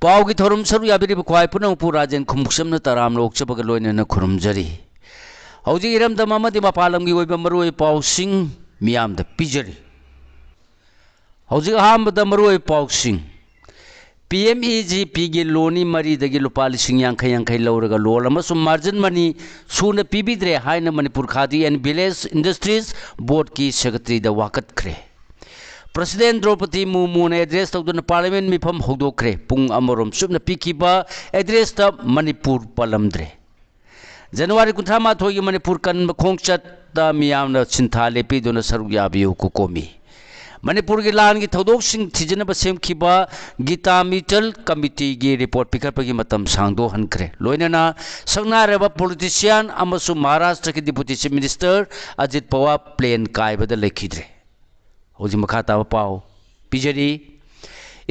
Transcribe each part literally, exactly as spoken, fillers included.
ꯄꯥꯎꯒꯤ ꯊꯧꯔꯝ ꯁꯔꯨꯛ ꯌꯥꯕꯤꯔꯤꯕ ꯈ꯭ꯋꯥꯏ ꯄꯨꯝꯅꯃꯛꯄꯨ ꯔꯥꯖꯦꯟ ꯈꯨꯝꯕꯨꯛꯁꯝꯅ ꯇꯔꯥꯝꯅ ꯑꯣꯛꯆꯕꯒ ꯂꯣꯏꯅꯅ ꯈꯨꯔꯨꯝꯖꯔꯤ꯫ ꯍꯧꯖꯤꯛ ꯏꯔꯝꯗꯝ ꯑꯃꯗꯤ ꯃꯄꯥꯟ ꯂꯝꯒꯤ ꯑꯣꯏꯕ ꯃꯔꯨꯑꯣꯏꯕ ꯄꯥꯎꯁꯤꯡ ꯃꯤꯌꯥꯝꯗ ꯄꯤꯖꯔꯤ꯫ ꯍꯧꯖꯤꯛ ꯑꯍꯥꯟꯕꯗ ꯃꯔꯨꯑꯣꯏꯕ ꯄꯥꯎꯁꯤꯡ꯫ ꯄꯤ ꯑꯦꯝ ꯏ ꯖꯤ ꯄꯤꯒꯤ ꯂꯣꯟꯅꯤ ꯃꯔꯤꯗꯒꯤ ꯂꯨꯄꯥ ꯂꯤꯁꯤꯡ ꯌꯥꯡꯈꯩ ꯌꯥꯡꯈꯩ ꯂꯧꯔꯒ ꯂꯣꯟ ꯑꯃꯁꯨꯡ ꯃꯥꯔꯖꯤꯟ ꯃꯅꯤ ꯁꯨꯅ ꯄꯤꯕꯤꯗ꯭ꯔꯦ ꯍꯥꯏꯅ ꯃꯅꯤꯄꯨꯔ ꯈꯥꯗꯤ ꯑꯦꯟ ꯚꯤꯂꯦꯖ ꯏꯟꯗꯁꯇ꯭ꯔꯤꯁ ꯕꯣꯔꯗꯀꯤ ꯁꯦꯀ꯭ꯔꯦꯇꯔꯤꯗ ꯋꯥꯀꯠꯈ꯭ꯔꯦ꯫ ꯄ꯭ꯔꯁꯤꯗꯦꯟ ꯗ꯭ꯔꯧꯄꯗꯤ ꯃꯨꯔꯃꯨꯅ ꯑꯦꯗ꯭ꯔꯦꯁ ꯇꯧꯗꯨꯅ ꯄꯥꯔꯂꯤꯌꯥꯃꯦꯟ ꯃꯤꯐꯝ ꯍꯧꯗꯣꯛꯈ꯭ꯔꯦ꯫ ꯄꯨꯡ ꯑꯃꯔꯣꯝ ꯆꯨꯞꯅ ꯄꯤꯈꯤꯕ ꯑꯦꯗ꯭ꯔꯦꯁꯇ ꯃꯅꯤꯄꯨꯔ ꯄꯜꯂꯝꯗ꯭ꯔꯦ꯫ ꯖꯅꯋꯥꯔꯤ ꯀꯨꯟꯊ꯭ꯔꯥ ꯃꯥꯊꯣꯏꯒꯤ ꯃꯅꯤꯄꯨꯔ ꯀꯟꯕ ꯈꯣꯡꯆꯠꯇ ꯃꯤꯌꯥꯝꯅ ꯁꯤꯟꯊꯥ ꯂꯦꯞꯄꯤꯗꯨꯅ ꯁꯔꯨꯛ ꯌꯥꯕꯤꯌꯨ ꯀꯣꯀꯣꯃꯤ꯫ ꯃꯅꯤꯄꯨꯔꯒꯤ ꯂꯥꯟꯒꯤ ꯊꯧꯗꯣꯛꯁꯤꯡ ꯊꯤꯖꯤꯟꯅꯕ ꯁꯦꯝꯈꯤꯕ ꯒꯤꯇꯥ ꯃꯤꯇꯜ ꯀꯃꯤꯇꯤꯒꯤ ꯔꯤꯄꯣꯔꯠ ꯄꯤꯈꯠꯄꯒꯤ ꯃꯇꯝ ꯁꯥꯡꯗꯣꯛꯍꯟꯈ꯭ꯔꯦ꯫ ꯂꯣꯏꯅꯅ ꯁꯛꯅꯥꯏꯔꯕ ꯄꯣꯂꯤꯇꯤꯁꯤꯌꯥꯟ ꯑꯃꯁꯨꯡ ꯃꯍꯥꯔꯥꯁꯇ꯭ꯔꯒꯤ deputy chief minister Ajit Pawar plane ꯀꯥꯏꯕꯗ ꯂꯩꯈꯤꯗ꯭ꯔꯦ꯫ ꯍꯧꯖꯤꯛ ꯃꯈꯥ ꯇꯥꯕ ꯄꯥꯎ ꯄꯤꯖꯔꯤ꯫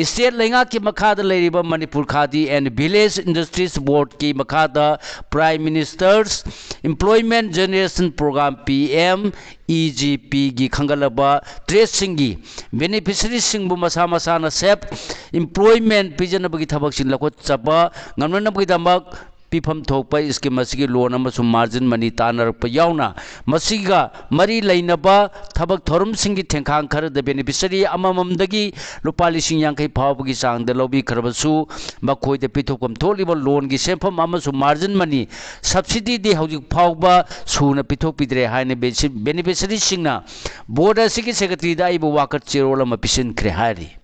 ꯏꯁꯇꯦꯠ ꯂꯩꯉꯥꯛꯀꯤ ꯃꯈꯥꯗ ꯂꯩꯔꯤꯕ ꯃꯅꯤꯄꯨꯔ ꯈꯥꯗꯤ ꯑꯦꯟ ꯚꯤꯂꯦꯖ ꯏꯟꯗꯁꯇ꯭ꯔꯤꯁ ꯕꯣꯔꯗꯀꯤ ꯃꯈꯥꯗ prime minister's employment generation programme, P M E G ꯄꯤꯒꯤ ꯈꯟꯒꯠꯂꯕ ꯇ꯭ꯔꯦꯗꯁꯤꯡꯒꯤ ꯕꯦꯅꯤꯐꯤꯁꯔꯤꯁꯤꯡꯕꯨ ꯃꯁꯥ ꯃꯁꯥꯅ ꯁꯦꯜꯐ ꯏꯝꯄ꯭ꯂꯣꯏꯃꯦꯟ ꯄꯤꯖꯅꯕꯒꯤ ꯊꯕꯛꯁꯤꯡ ꯂꯧꯈꯠꯆꯕ ꯉꯝꯅꯅꯕꯒꯤꯗꯃꯛ ꯄꯤꯐꯝ ꯊꯣꯛꯄ ꯁ꯭ꯀꯤꯝ ꯑꯁꯤꯒꯤ ꯂꯣꯟ ꯑꯃꯁꯨꯡ ꯃꯥꯔꯖꯤꯟ ꯃꯅꯤ ꯇꯥꯟꯅꯔꯛꯄ ꯌꯥꯎꯅ ꯃꯁꯤꯒ ꯃꯔꯤ ꯂꯩꯅꯕ ꯊꯕꯛ ꯊꯧꯔꯝꯁꯤꯡꯒꯤ ꯊꯦꯡꯈꯥꯡ ꯈꯔꯗ ꯕꯦꯅꯤꯐꯤꯁꯔꯤ ꯑꯃꯃꯝꯗꯒꯤ ꯂꯨꯄꯥ ꯂꯤꯁꯤꯡ ꯌꯥꯡꯈꯩ ꯐꯥꯎꯕꯒꯤ ꯆꯥꯡꯗ ꯂꯧꯕꯤꯈ꯭ꯔꯕꯁꯨ, ꯃꯈꯣꯏꯗ ꯄꯤꯊꯣꯛꯐꯝ ꯊꯣꯛꯂꯤꯕ ꯂꯣꯟꯒꯤ ꯁꯦꯟꯐꯝ ꯑꯃꯁꯨꯡ ꯃꯥꯔꯖꯤꯟ ꯃꯅꯤ ꯁꯕꯁꯤꯗꯤꯗꯤ ꯍꯧꯖꯤꯛ ꯐꯥꯎꯕ ꯁꯨꯅ ꯄꯤꯊꯣꯛꯄꯤꯗ꯭ꯔꯦ ꯍꯥꯏꯅ ꯕꯦꯁꯤ-, ꯕꯦꯅꯤꯐꯤꯁꯔꯤꯁꯤꯡꯅ ꯕꯣꯔꯗ ꯑꯁꯤꯒꯤ ꯁꯦꯀ꯭ꯔꯦꯇꯔꯤꯗ ꯑꯏꯕ ꯋꯥꯀꯠ ꯆꯦꯔꯣꯜ ꯑꯃ ꯄꯤꯁꯤꯟꯈ꯭ꯔꯦ ꯍꯥꯏꯔꯤ꯫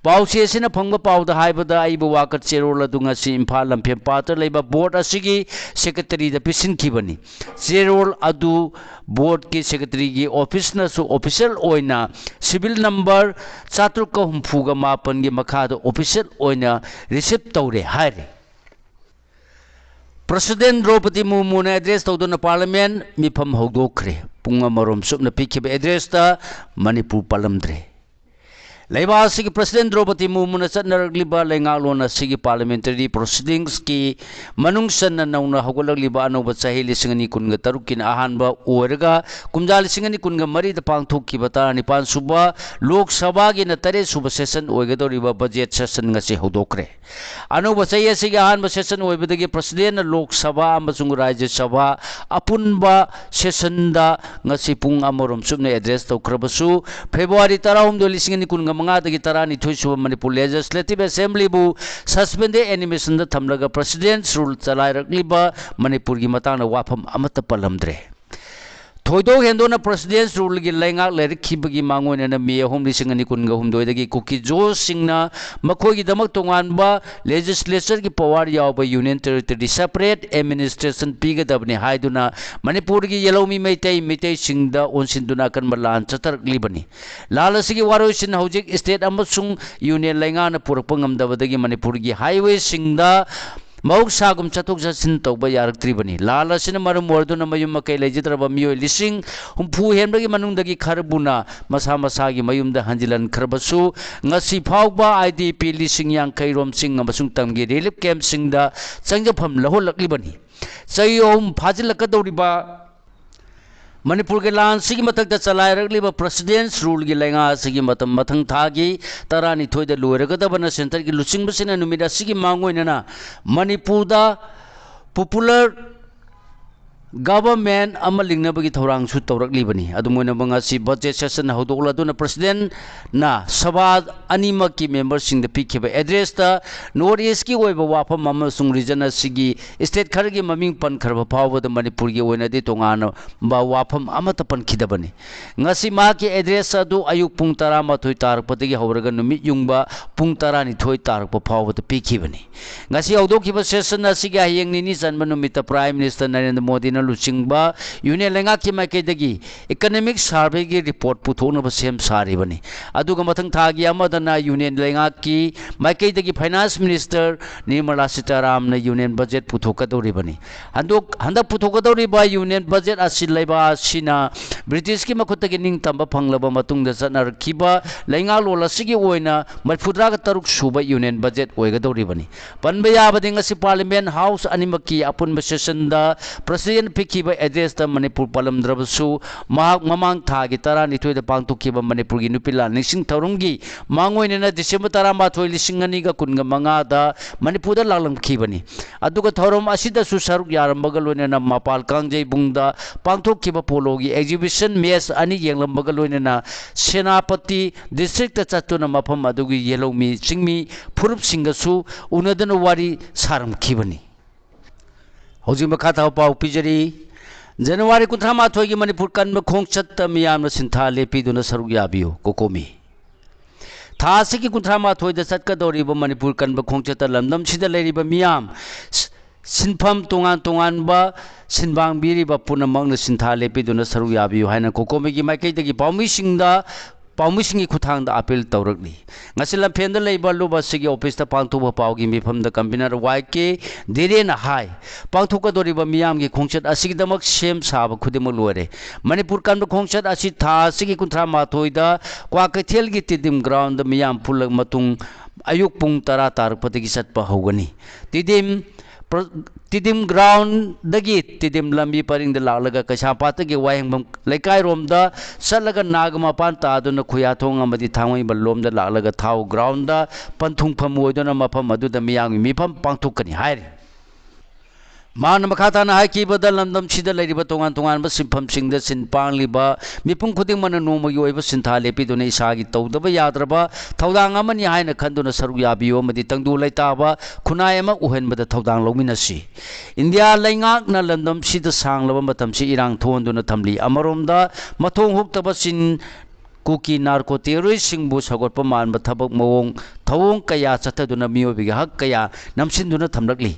ꯄꯥꯎꯆꯦ ꯑꯁꯤꯅ ꯐꯪꯕ ꯄꯥꯎꯗ ꯍꯥꯏꯕꯗ, ꯑꯏꯕ ꯋꯥꯀꯠ ꯆꯦꯔꯣꯜ ꯑꯗꯨ ꯉꯁꯤ ꯏꯝꯐꯥꯜ ꯂꯝꯐꯦꯜ ꯄꯥꯠꯇ ꯂꯩꯕ ꯕꯣꯔꯗ ꯑꯁꯤꯒꯤ ꯁꯦꯀ꯭ꯔꯦꯇꯔꯤꯗ ꯄꯤꯁꯤꯟꯈꯤꯕꯅꯤ꯫ ꯆꯦꯔꯣꯜ ꯑꯗꯨ ꯕꯣꯔꯗꯀꯤ ꯁꯦꯀ꯭ꯔꯦꯇꯔꯤꯒꯤ ꯑꯣꯐꯤꯁꯅꯁꯨ ꯑꯣꯐꯤꯁꯤꯌꯦꯜ ꯑꯣꯏꯅ ꯁꯤꯔꯤꯌꯦꯜ ꯅꯝꯕꯔ ꯆꯥꯇ꯭ꯔꯨꯛꯀ ꯍꯨꯝꯐꯨꯒ ꯃꯥꯄꯟꯒꯤ ꯃꯈꯥꯗ ꯑꯣꯐꯤꯁꯤꯌꯦꯜ ꯑꯣꯏꯅ ꯔꯤꯁꯤꯞ ꯇꯧꯔꯦ ꯍꯥꯏꯔꯤ꯫ ꯄ꯭ꯔꯁꯤꯗꯦꯟ ꯗ꯭ꯔꯧꯄꯗꯤ ꯃꯨꯔꯃꯨꯅ ꯑꯦꯗ꯭ꯔꯦꯁ ꯇꯧꯗꯨꯅ ꯄꯥꯔꯂꯤꯌꯥꯃꯦꯟ ꯃꯤꯐꯝ ꯍꯧꯗꯣꯛꯈ꯭ꯔꯦ꯫ ꯄꯨꯡ ꯑꯃꯔꯣꯝ ꯆꯨꯞꯅ ꯄꯤꯈꯤꯕ ꯑꯦꯗ꯭ꯔꯦꯁꯇ ꯃꯅꯤꯄꯨꯔ ꯄꯜꯂꯝꯗ꯭ꯔꯦ꯫ ꯂꯩꯕꯥꯛ ꯑꯁꯤꯒꯤ President ꯗ꯭ꯔꯧꯄꯗꯤ ꯃꯨꯔꯃꯨꯅ ꯆꯠꯅꯔꯛꯂꯤꯕ ꯂꯩꯉꯥꯛꯂꯣꯟ ꯑꯁꯤꯒꯤ parliamentary proceedings ꯀꯤ ꯃꯅꯨꯡ ꯆꯟꯅ ꯅꯧꯅ ꯍꯧꯒꯠꯂꯛꯂꯤꯕ ꯑꯅꯧꯕ ꯆꯍꯤ ꯂꯤꯁꯤꯡ ꯑꯅꯤ ꯀꯨꯟꯒ ꯇꯔꯨꯛꯀꯤꯅ ꯑꯍꯥꯟꯕ ꯑꯣꯏꯔꯒ ꯀꯨꯝꯖꯥ ꯂꯤꯁꯤꯡ ꯑꯅꯤ ꯀꯨꯟꯒ ꯃꯔꯤꯗ ꯄꯥꯡꯊꯣꯛꯈꯤꯕ ꯇꯔꯥꯅꯤꯄꯥꯟ ꯁꯨꯕ ꯂꯣꯛ ꯁꯚꯥꯒꯤꯅ ꯇꯔꯦꯠ ꯁꯨꯕ session ꯑꯣꯏꯒꯗꯧꯔꯤꯕ budget session ꯉꯁꯤ ꯍꯧꯗꯣꯛꯈ꯭ꯔꯦ꯫ ꯑꯅꯧꯕ ꯆꯍꯤ ꯑꯁꯤꯒꯤ ꯑꯍꯥꯟꯕ session ꯑꯣꯏꯕꯗꯒꯤ President ꯅ ꯂꯣꯛ ꯁꯚꯥ ꯑꯃꯁꯨꯡ ꯔꯥꯖ꯭ꯌ ꯁꯚꯥ ꯑꯄꯨꯟꯕ session ꯗ ꯉꯁꯤ ꯄꯨꯡ ꯑꯃꯔꯣꯝ ꯆꯨꯞꯅ address ꯇꯧꯈ꯭ꯔꯕꯁꯨ, February ꯇꯔꯥꯍꯨꯝꯗꯣꯏ, ꯂꯤꯁꯤꯡ ꯑꯅꯤ ꯀꯨꯟꯒ ꯃꯉꯥꯗꯒꯤ ꯇꯔꯥꯅꯤꯊꯣꯏ ꯁꯨꯕ ꯃꯅꯤꯄꯨꯔ Legislative Assembly ꯕꯨ suspended animation ꯗ ꯊꯝꯂꯒ President's Rule ꯆꯂꯥꯏꯔꯛꯂꯤꯕ ꯃꯅꯤꯄꯨꯔꯒꯤ ꯃꯇꯥꯡꯗ ꯋꯥꯐꯝ ꯑꯃꯠꯇ ꯄꯜꯂꯝꯗ꯭ꯔꯦ꯫ ꯊꯣꯏꯗꯣꯛ ꯍꯦꯟꯗꯣꯛꯅ President's Rule ꯒꯤ ꯂꯩꯉꯥꯛ ꯂꯩꯔꯛꯈꯤꯕꯒꯤ ꯃꯥꯡꯑꯣꯏꯅꯅ ꯃꯦ ꯑꯍꯨꯝ, ꯂꯤꯁꯤꯡ ꯑꯅꯤ ꯀꯨꯟꯒ ꯍꯨꯝꯗꯣꯏꯗꯒꯤ ꯀꯨꯀꯤ ꯖꯣꯁꯁꯤꯡꯅ ꯃꯈꯣꯏꯒꯤꯗꯃꯛ ꯇꯣꯉꯥꯟꯕ legislature ꯒꯤ power ꯌꯥꯎꯕ Union Territory separate administration ꯄꯤꯒꯗꯕꯅꯤ ꯍꯥꯏꯗꯨꯅ ꯃꯅꯤꯄꯨꯔꯒꯤ ꯌꯦꯜꯍꯧꯃꯤ ꯃꯩꯇꯩ, ꯃꯩꯇꯩꯁꯤꯡꯗ ꯑꯣꯟꯁꯤꯟꯗꯨꯅ ꯑꯀꯟꯕ ꯂꯥꯟ ꯆꯠꯊꯔꯛꯂꯤꯕꯅꯤ꯫ ꯂꯥꯟ ꯑꯁꯤꯒꯤ ꯋꯥꯔꯣꯏꯁꯤꯟ ꯍꯧꯖꯤꯛ state ꯑꯃꯁꯨꯡ union ꯂꯩꯉꯥꯛꯅ ꯄꯨꯔꯛꯄ ꯉꯝꯗꯕꯗꯒꯤ ꯃꯅꯤꯄꯨꯔꯒꯤ highway ꯁꯤꯡꯗ ꯃꯍꯧꯁꯥꯒꯨꯝ ꯆꯠꯊꯣꯛ ꯆꯠꯁꯤꯟ ꯇꯧꯕ ꯌꯥꯔꯛꯇ꯭ꯔꯤꯕꯅꯤ꯫ ꯂꯥꯟ ꯑꯁꯤꯅ ꯃꯔꯝ ꯑꯣꯏꯗꯨꯅ ꯃꯌꯨꯝ ꯃꯀꯩ ꯂꯩꯖꯗ꯭ꯔꯕ ꯃꯤꯑꯣꯏ ꯂꯤꯁꯤꯡ ꯍꯨꯝꯐꯨ ꯍꯦꯟꯕꯒꯤ ꯃꯅꯨꯡꯗꯒꯤ ꯈꯔꯕꯨꯅ ꯃꯁꯥ ꯃꯁꯥꯒꯤ ꯃꯌꯨꯝꯗ ꯍꯟꯖꯤꯜꯍꯟꯈ꯭ꯔꯕꯁꯨ, ꯉꯁꯤ ꯐꯥꯎꯕ I D P ꯂꯤꯁꯤꯡ ꯌꯥꯡꯈꯩ ꯔꯣꯝ ꯆꯤꯡ ꯑꯃꯁꯨꯡ ꯇꯝꯒꯤ relief camp ꯁꯤꯡꯗ ꯆꯪꯖꯐꯝ ꯂꯧꯍꯜꯂꯛꯂꯤꯕꯅꯤ꯫ ꯆꯍꯤ ꯑꯍꯨꯝ ꯐꯥꯖꯤꯜꯂꯛꯀꯗꯧꯔꯤꯕ ꯃꯅꯤꯄꯨꯔꯒꯤ ꯂꯥꯟꯁꯤꯒꯤ ꯃꯊꯛꯇ ꯆꯂꯥꯏꯔꯛꯂꯤꯕ President's Rule ꯒꯤ ꯂꯩꯉꯥꯛ ꯑꯁꯤꯒꯤ ꯃꯇꯝ ꯃꯊꯪ ꯊꯥꯒꯤ ꯇꯔꯥꯅꯤꯊꯣꯏꯗ ꯂꯣꯏꯔꯒꯗꯕꯅ centre ꯒꯤ ꯂꯨꯆꯤꯡꯕꯁꯤꯡꯅ ꯅꯨꯃꯤꯠ ꯑꯁꯤꯒꯤ ꯃꯥꯡꯑꯣꯏꯅꯅ ꯃꯅꯤꯄꯨꯔꯗ popular government ꯑꯃ ꯂꯤꯡꯅꯕꯒꯤ ꯊꯧꯔꯥꯡꯁꯨ ꯇꯧꯔꯛꯂꯤꯕꯅꯤ꯫ ꯑꯗꯨꯝ ꯑꯣꯏꯅꯃꯛ, ꯉꯁꯤ budget session ꯍꯧꯗꯣꯛꯂꯗꯨꯅ President ꯅ ꯁꯚꯥ ꯑꯅꯤꯃꯛꯀꯤ member ꯁꯤꯡꯗ ꯄꯤꯈꯤꯕ address ꯇ North East ꯀꯤ ꯑꯣꯏꯕ ꯋꯥꯐꯝ ꯑꯃꯁꯨꯡ region ꯑꯁꯤꯒꯤ state ꯈꯔꯒꯤ ꯃꯃꯤꯡ ꯄꯟꯈ꯭ꯔꯕ ꯐꯥꯎꯕꯗ ꯃꯅꯤꯄꯨꯔꯒꯤ ꯑꯣꯏꯅꯗꯤ ꯇꯣꯉꯥꯟꯕ ꯋꯥꯐꯝ ꯑꯃꯠꯇ ꯄꯟꯈꯤꯗꯕꯅꯤ꯫ ꯉꯁꯤ ꯃꯍꯥꯛꯀꯤ address ꯑꯗꯨ ꯑꯌꯨꯛ ꯄꯨꯡ ꯇꯔꯥꯃꯥꯊꯣꯏ ꯇꯥꯔꯛꯄꯗꯒꯤ ꯍꯧꯔꯒ ꯅꯨꯃꯤꯠ ꯌꯨꯡꯕ ꯄꯨꯡ ꯇꯔꯥꯅꯤꯊꯣꯏ ꯇꯥꯔꯛꯄ ꯐꯥꯎꯕꯗ ꯄꯤꯈꯤꯕꯅꯤ꯫ ꯉꯁꯤ ꯍꯧꯗꯣꯛꯈꯤꯕ session ꯑꯁꯤꯒꯤ ꯍꯌꯦꯡ ꯅꯤꯅꯤ ꯆꯟꯕ ꯅꯨꯃꯤꯠꯇ Prime Minister ꯅꯔꯦꯟꯗ꯭ꯔ ꯃꯣꯗꯤꯅ ꯂꯨꯆꯤꯡꯕ ꯌꯨꯅꯤꯌꯟ ꯂꯩꯉꯥꯛꯀꯤ ꯃꯥꯏꯀꯩꯗꯒꯤ ꯏꯀꯅꯣꯃꯤꯛ ꯁꯔꯚꯦꯒꯤ ꯔꯤꯄꯣꯔꯠ ꯄꯨꯊꯣꯛꯅꯕ ꯁꯦꯝ ꯁꯥꯔꯤꯕꯅꯤ꯫ ꯑꯗꯨꯒ ꯃꯊꯪ ꯊꯥꯒꯤ ꯑꯃꯗꯅ ꯌꯨꯅꯤꯌꯟ ꯂꯩꯉꯥꯛꯀꯤ ꯃꯥꯏꯀꯩꯗꯒꯤ ꯐꯥꯏꯅꯥꯟꯁ ꯃꯤꯅꯤꯁꯇꯔ ꯅꯤꯔꯃꯂꯥ ꯁꯤꯇꯥꯔꯥꯝꯅ ꯌꯨꯅꯤꯌꯟ ꯕꯖꯦꯠ ꯄꯨꯊꯣꯛꯀꯗꯧꯔꯤꯕꯅꯤ꯫ ꯍꯟꯗꯣꯛ-, ꯍꯟꯗꯛ ꯄꯨꯊꯣꯛꯀꯗꯧꯔꯤꯕ ꯌꯨꯅꯤꯌꯟ ꯕꯖꯦꯠ ꯑꯁꯤ ꯂꯩꯕꯥꯛ ꯑꯁꯤꯅ ꯕ꯭ꯔꯤꯇꯤꯁꯀꯤ ꯃꯈꯨꯠꯇꯒꯤ ꯅꯤꯡꯇꯝꯕ ꯐꯪꯂꯕ ꯃꯇꯨꯡꯗ ꯆꯠꯅꯔꯛꯈꯤꯕ ꯂꯩꯉꯥꯛꯂꯣꯟ ꯑꯁꯤꯒꯤ ꯑꯣꯏꯅ ꯃꯔꯤꯐꯨꯇꯔꯥꯒ ꯇꯔꯨꯛ ꯁꯨꯕ ꯌꯨꯅꯤꯌꯟ ꯕꯖꯦꯠ ꯑꯣꯏꯒꯗꯧꯔꯤꯕꯅꯤ꯫ ꯄꯟꯕ ꯌꯥꯕꯗꯤ ꯉꯁꯤ ꯄꯥꯔꯂꯤꯌꯥꯃꯦꯟ ꯍꯥꯎꯁ ꯑꯅꯤꯃꯛꯀꯤ ꯑꯄꯨꯟꯕ ꯁꯦꯁꯟꯗ ꯄ꯭ꯔꯁꯤꯗꯦꯟ ꯄꯤꯈꯤꯕ ꯑꯦꯗ꯭ꯔꯦꯁꯇ ꯃꯅꯤꯄꯨꯔ ꯄꯜꯂꯝꯗ꯭ꯔꯕꯁꯨ, ꯃꯍꯥꯛ ꯃꯃꯥꯡ ꯊꯥꯒꯤ ꯇꯔꯥꯅꯤꯊꯣꯏꯗ ꯄꯥꯡꯊꯣꯛꯈꯤꯕ ꯃꯅꯤꯄꯨꯔꯒꯤ ꯅꯨꯄꯤ ꯂꯥꯟ ꯅꯤꯡꯁꯤꯡ ꯊꯧꯔꯝꯒꯤ ꯃꯥꯡꯑꯣꯏꯅꯅ ꯗꯤꯁꯦꯝꯕꯔ ꯇꯔꯥꯃꯥꯊꯣꯏ, ꯂꯤꯁꯤꯡ ꯑꯅꯤꯒ ꯀꯨꯟꯒ ꯃꯉꯥꯗ ꯃꯅꯤꯄꯨꯔꯗ ꯂꯥꯛꯂꯝꯈꯤꯕꯅꯤ꯫ ꯑꯗꯨꯒ ꯊꯧꯔꯝ ꯑꯁꯤꯗꯁꯨ ꯁꯔꯨꯛ ꯌꯥꯔꯝꯕꯒ ꯂꯣꯏꯅꯅ ꯃꯄꯥꯜ ꯀꯥꯡꯖꯩꯕꯨꯡꯗ ꯄꯥꯡꯊꯣꯛꯈꯤꯕ ꯄꯣꯂꯣꯒꯤ ꯑꯦꯛꯖꯤꯕꯤꯁꯟ ꯃꯦꯆ ꯑꯅꯤ ꯌꯦꯡꯂꯝꯕꯒ ꯂꯣꯏꯅꯅ ꯁꯦꯅꯥꯄꯇꯤ ꯗꯤꯁꯇ꯭ꯔꯤꯛꯇ ꯆꯠꯇꯨꯅ ꯃꯐꯝ ꯑꯗꯨꯒꯤ ꯌꯦꯜꯍꯧꯃꯤ ꯆꯤꯡꯃꯤ ꯐꯨꯔꯨꯞꯁꯤꯡꯒꯁꯨ ꯎꯅꯗꯨꯅ ꯋꯥꯔꯤ ꯁꯥꯔꯝꯈꯤꯕꯅꯤ꯫ ꯍꯧꯖꯤꯛ ꯃꯈꯥ ꯊꯥꯕ ꯄꯥꯎ ꯄꯤꯖꯔꯤ꯫ ꯖꯅꯋꯥꯔꯤ ꯀꯨꯟꯊ꯭ꯔꯥ ꯃꯥꯊꯣꯏꯒꯤ ꯃꯅꯤꯄꯨꯔ ꯀꯟꯕ ꯈꯣꯡꯆꯠꯇ ꯃꯤꯌꯥꯝꯅ ꯁꯤꯟꯊꯥ ꯂꯦꯞꯄꯤꯗꯨꯅ ꯁꯔꯨꯛ ꯌꯥꯕꯤꯌꯨ꯫ ꯀꯣꯀꯣꯃꯤ꯫ ꯊꯥ ꯑꯁꯤꯒꯤ ꯀꯨꯟꯊ꯭ꯔꯥ ꯃꯥꯊꯣꯏꯗ ꯆꯠꯀꯗꯧꯔꯤꯕ ꯃꯅꯤꯄꯨꯔ ꯀꯟꯕ ꯈꯣꯡꯆꯠꯇ ꯂꯝꯗꯝꯁꯤꯗ ꯂꯩꯔꯤꯕ ꯃꯤꯌꯥꯝ, ꯁ-, ꯁꯤꯟꯐꯝ ꯇꯣꯉꯥꯟ ꯇꯣꯉꯥꯟꯕ ꯁꯤꯟꯕꯥꯡꯕꯤꯔꯤꯕ ꯄꯨꯝꯅꯃꯛꯅ ꯁꯤꯟꯊꯥ ꯂꯦꯞꯄꯤꯗꯨꯅ ꯁꯔꯨꯛ ꯌꯥꯕꯤꯌꯨ ꯍꯥꯏꯅ ꯀꯣꯀꯣꯃꯤꯒꯤ ꯃꯥꯏꯀꯩꯗꯒꯤ ꯄꯥꯎꯃꯤꯁꯤꯡꯗ ꯄꯥꯎꯃꯤꯁꯤꯡꯒꯤ ꯈꯨꯠꯊꯥꯡꯗ ꯑꯥꯄꯤꯜ ꯇꯧꯔꯛꯂꯤ꯫ ꯉꯁꯤ ꯂꯝꯐꯦꯜꯗ ꯂꯩꯕ ꯂꯨꯞ ꯑꯁꯤꯒꯤ ꯑꯣꯐꯤꯁꯇ ꯄꯥꯡꯊꯣꯛꯄ ꯄꯥꯎꯒꯤ ꯃꯤꯐꯝꯗ ꯀꯟꯚꯤꯅꯔ ꯋꯥꯏ ꯀꯦ ꯙꯤꯔꯦꯟꯅ ꯍꯥꯏ, ꯄꯥꯡꯊꯣꯛꯀꯗꯧꯔꯤꯕ ꯃꯤꯌꯥꯝꯒꯤ ꯈꯣꯡꯆꯠ ꯑꯁꯤꯒꯤꯗꯃꯛ ꯁꯦꯝ ꯁꯥꯕ ꯈꯨꯗꯤꯡꯃꯛ ꯂꯣꯏꯔꯦ꯫ ꯃꯅꯤꯄꯨꯔ ꯀꯟꯕ ꯈꯣꯡꯆꯠ ꯑꯁꯤ ꯊꯥ ꯑꯁꯤꯒꯤ ꯀꯨꯟꯊ꯭ꯔꯥ ꯃꯥꯊꯣꯏꯗ ꯀ꯭ꯋꯥꯀꯩꯊꯦꯜꯒꯤ ꯇꯤꯗꯤꯝ ꯒ꯭ꯔꯥꯎꯟꯗ ꯃꯤꯌꯥꯝ ꯄꯨꯜꯂꯕ ꯃꯇꯨꯡ ꯑꯌꯨꯛ ꯄꯨꯡ ꯇꯔꯥ ꯇꯥꯔꯛꯄꯗꯒꯤ ꯆꯠꯄ ꯍꯧꯒꯅꯤ꯫ ꯇꯤꯗꯤꯝ ꯄ꯭ꯔ-, ꯇꯤꯗꯤꯝ ꯒ꯭ꯔꯥꯎꯟꯗꯒꯤ ꯇꯤꯗꯤꯝ ꯂꯝꯕꯤ ꯄꯔꯤꯡꯗ ꯂꯥꯛꯂꯒ ꯀꯩꯁꯥꯝꯄꯥꯠꯇꯒꯤ ꯋꯥꯍꯦꯡꯕꯝ ꯂꯩꯀꯥꯏꯔꯣꯝꯗ ꯆꯠꯂꯒ ꯅꯥꯒ ꯃꯄꯥꯟ ꯇꯥꯗꯨꯅ ꯈꯨꯌꯥꯊꯣꯡ ꯑꯃꯗꯤ ꯊꯥꯡꯃꯩꯕꯟ ꯂꯣꯝꯗ ꯂꯥꯛꯂꯒ ꯊꯥꯎ ꯒ꯭ꯔꯥꯎꯟꯗ ꯄꯟꯊꯨꯡꯐꯝ ꯑꯣꯏꯗꯨꯅ ꯃꯐꯝ ꯑꯗꯨꯗ ꯃꯤꯌꯥꯝꯒꯤ ꯃꯤꯐꯝ ꯄꯥꯡꯊꯣꯛꯀꯅꯤ ꯍꯥꯏꯔꯤ꯫ ꯃꯍꯥꯛꯅ ꯃꯈꯥ ꯇꯥꯅ ꯍꯥꯏꯈꯤꯕꯗ, ꯂꯝꯗꯝꯁꯤꯗ ꯂꯩꯔꯤꯕ ꯇꯣꯉꯥꯟ ꯇꯣꯉꯥꯟꯕ ꯁꯤꯟꯐꯝꯁꯤꯡꯗ ꯁꯤꯟ ꯄꯥꯡꯂꯤꯕ ꯃꯤꯄꯨꯝ ꯈꯨꯗꯤꯡꯃꯛꯅ ꯅꯣꯡꯃꯒꯤ ꯑꯣꯏꯕ ꯁꯤꯟꯊꯥ ꯂꯦꯞꯄꯤꯗꯨꯅ ꯏꯁꯥꯒꯤ ꯇꯧꯗꯕ ꯌꯥꯗ꯭ꯔꯕ ꯊꯧꯗꯥꯡ ꯑꯃꯅꯤ ꯍꯥꯏꯅ ꯈꯟꯗꯨꯅ ꯁꯔꯨꯛ ꯌꯥꯕꯤꯌꯨ ꯑꯃꯗꯤ ꯇꯪꯗꯨ ꯂꯩꯇꯥꯕ ꯈꯨꯟꯅꯥꯏ ꯑꯃ ꯑꯣꯏꯍꯟꯕꯗ ꯊꯧꯗꯥꯡ ꯂꯧꯃꯤꯟꯅꯁꯤ꯫ ꯏꯟꯗꯤꯌꯥ ꯂꯩꯉꯥꯛꯅ ꯂꯝꯗꯝꯁꯤꯗ ꯁꯥꯡꯂꯕ ꯃꯇꯝꯁꯤ ꯏꯔꯥꯡ ꯊꯣꯛꯍꯟꯗꯨꯅ ꯊꯝꯂꯤ꯫ ꯑꯃꯔꯣꯝꯗ ꯃꯊꯣꯡ ꯍꯨꯛꯇꯕ ꯆꯤꯟ ꯀꯨꯀꯤ ꯅꯥꯔꯀꯣ ꯇꯦꯔꯣꯔꯤꯁꯁꯤꯡꯕꯨ ꯁꯧꯒꯠꯄ ꯃꯥꯟꯕ ꯊꯕꯛ ꯃꯑꯣꯡ ꯊꯧꯑꯣꯡ ꯀꯌꯥ ꯆꯠꯊꯗꯨꯅ ꯃꯤꯑꯣꯏꯕꯒꯤ ꯍꯛ ꯀꯌꯥ ꯅꯝꯁꯤꯟꯗꯨꯅ ꯊꯝꯂꯛꯂꯤ꯫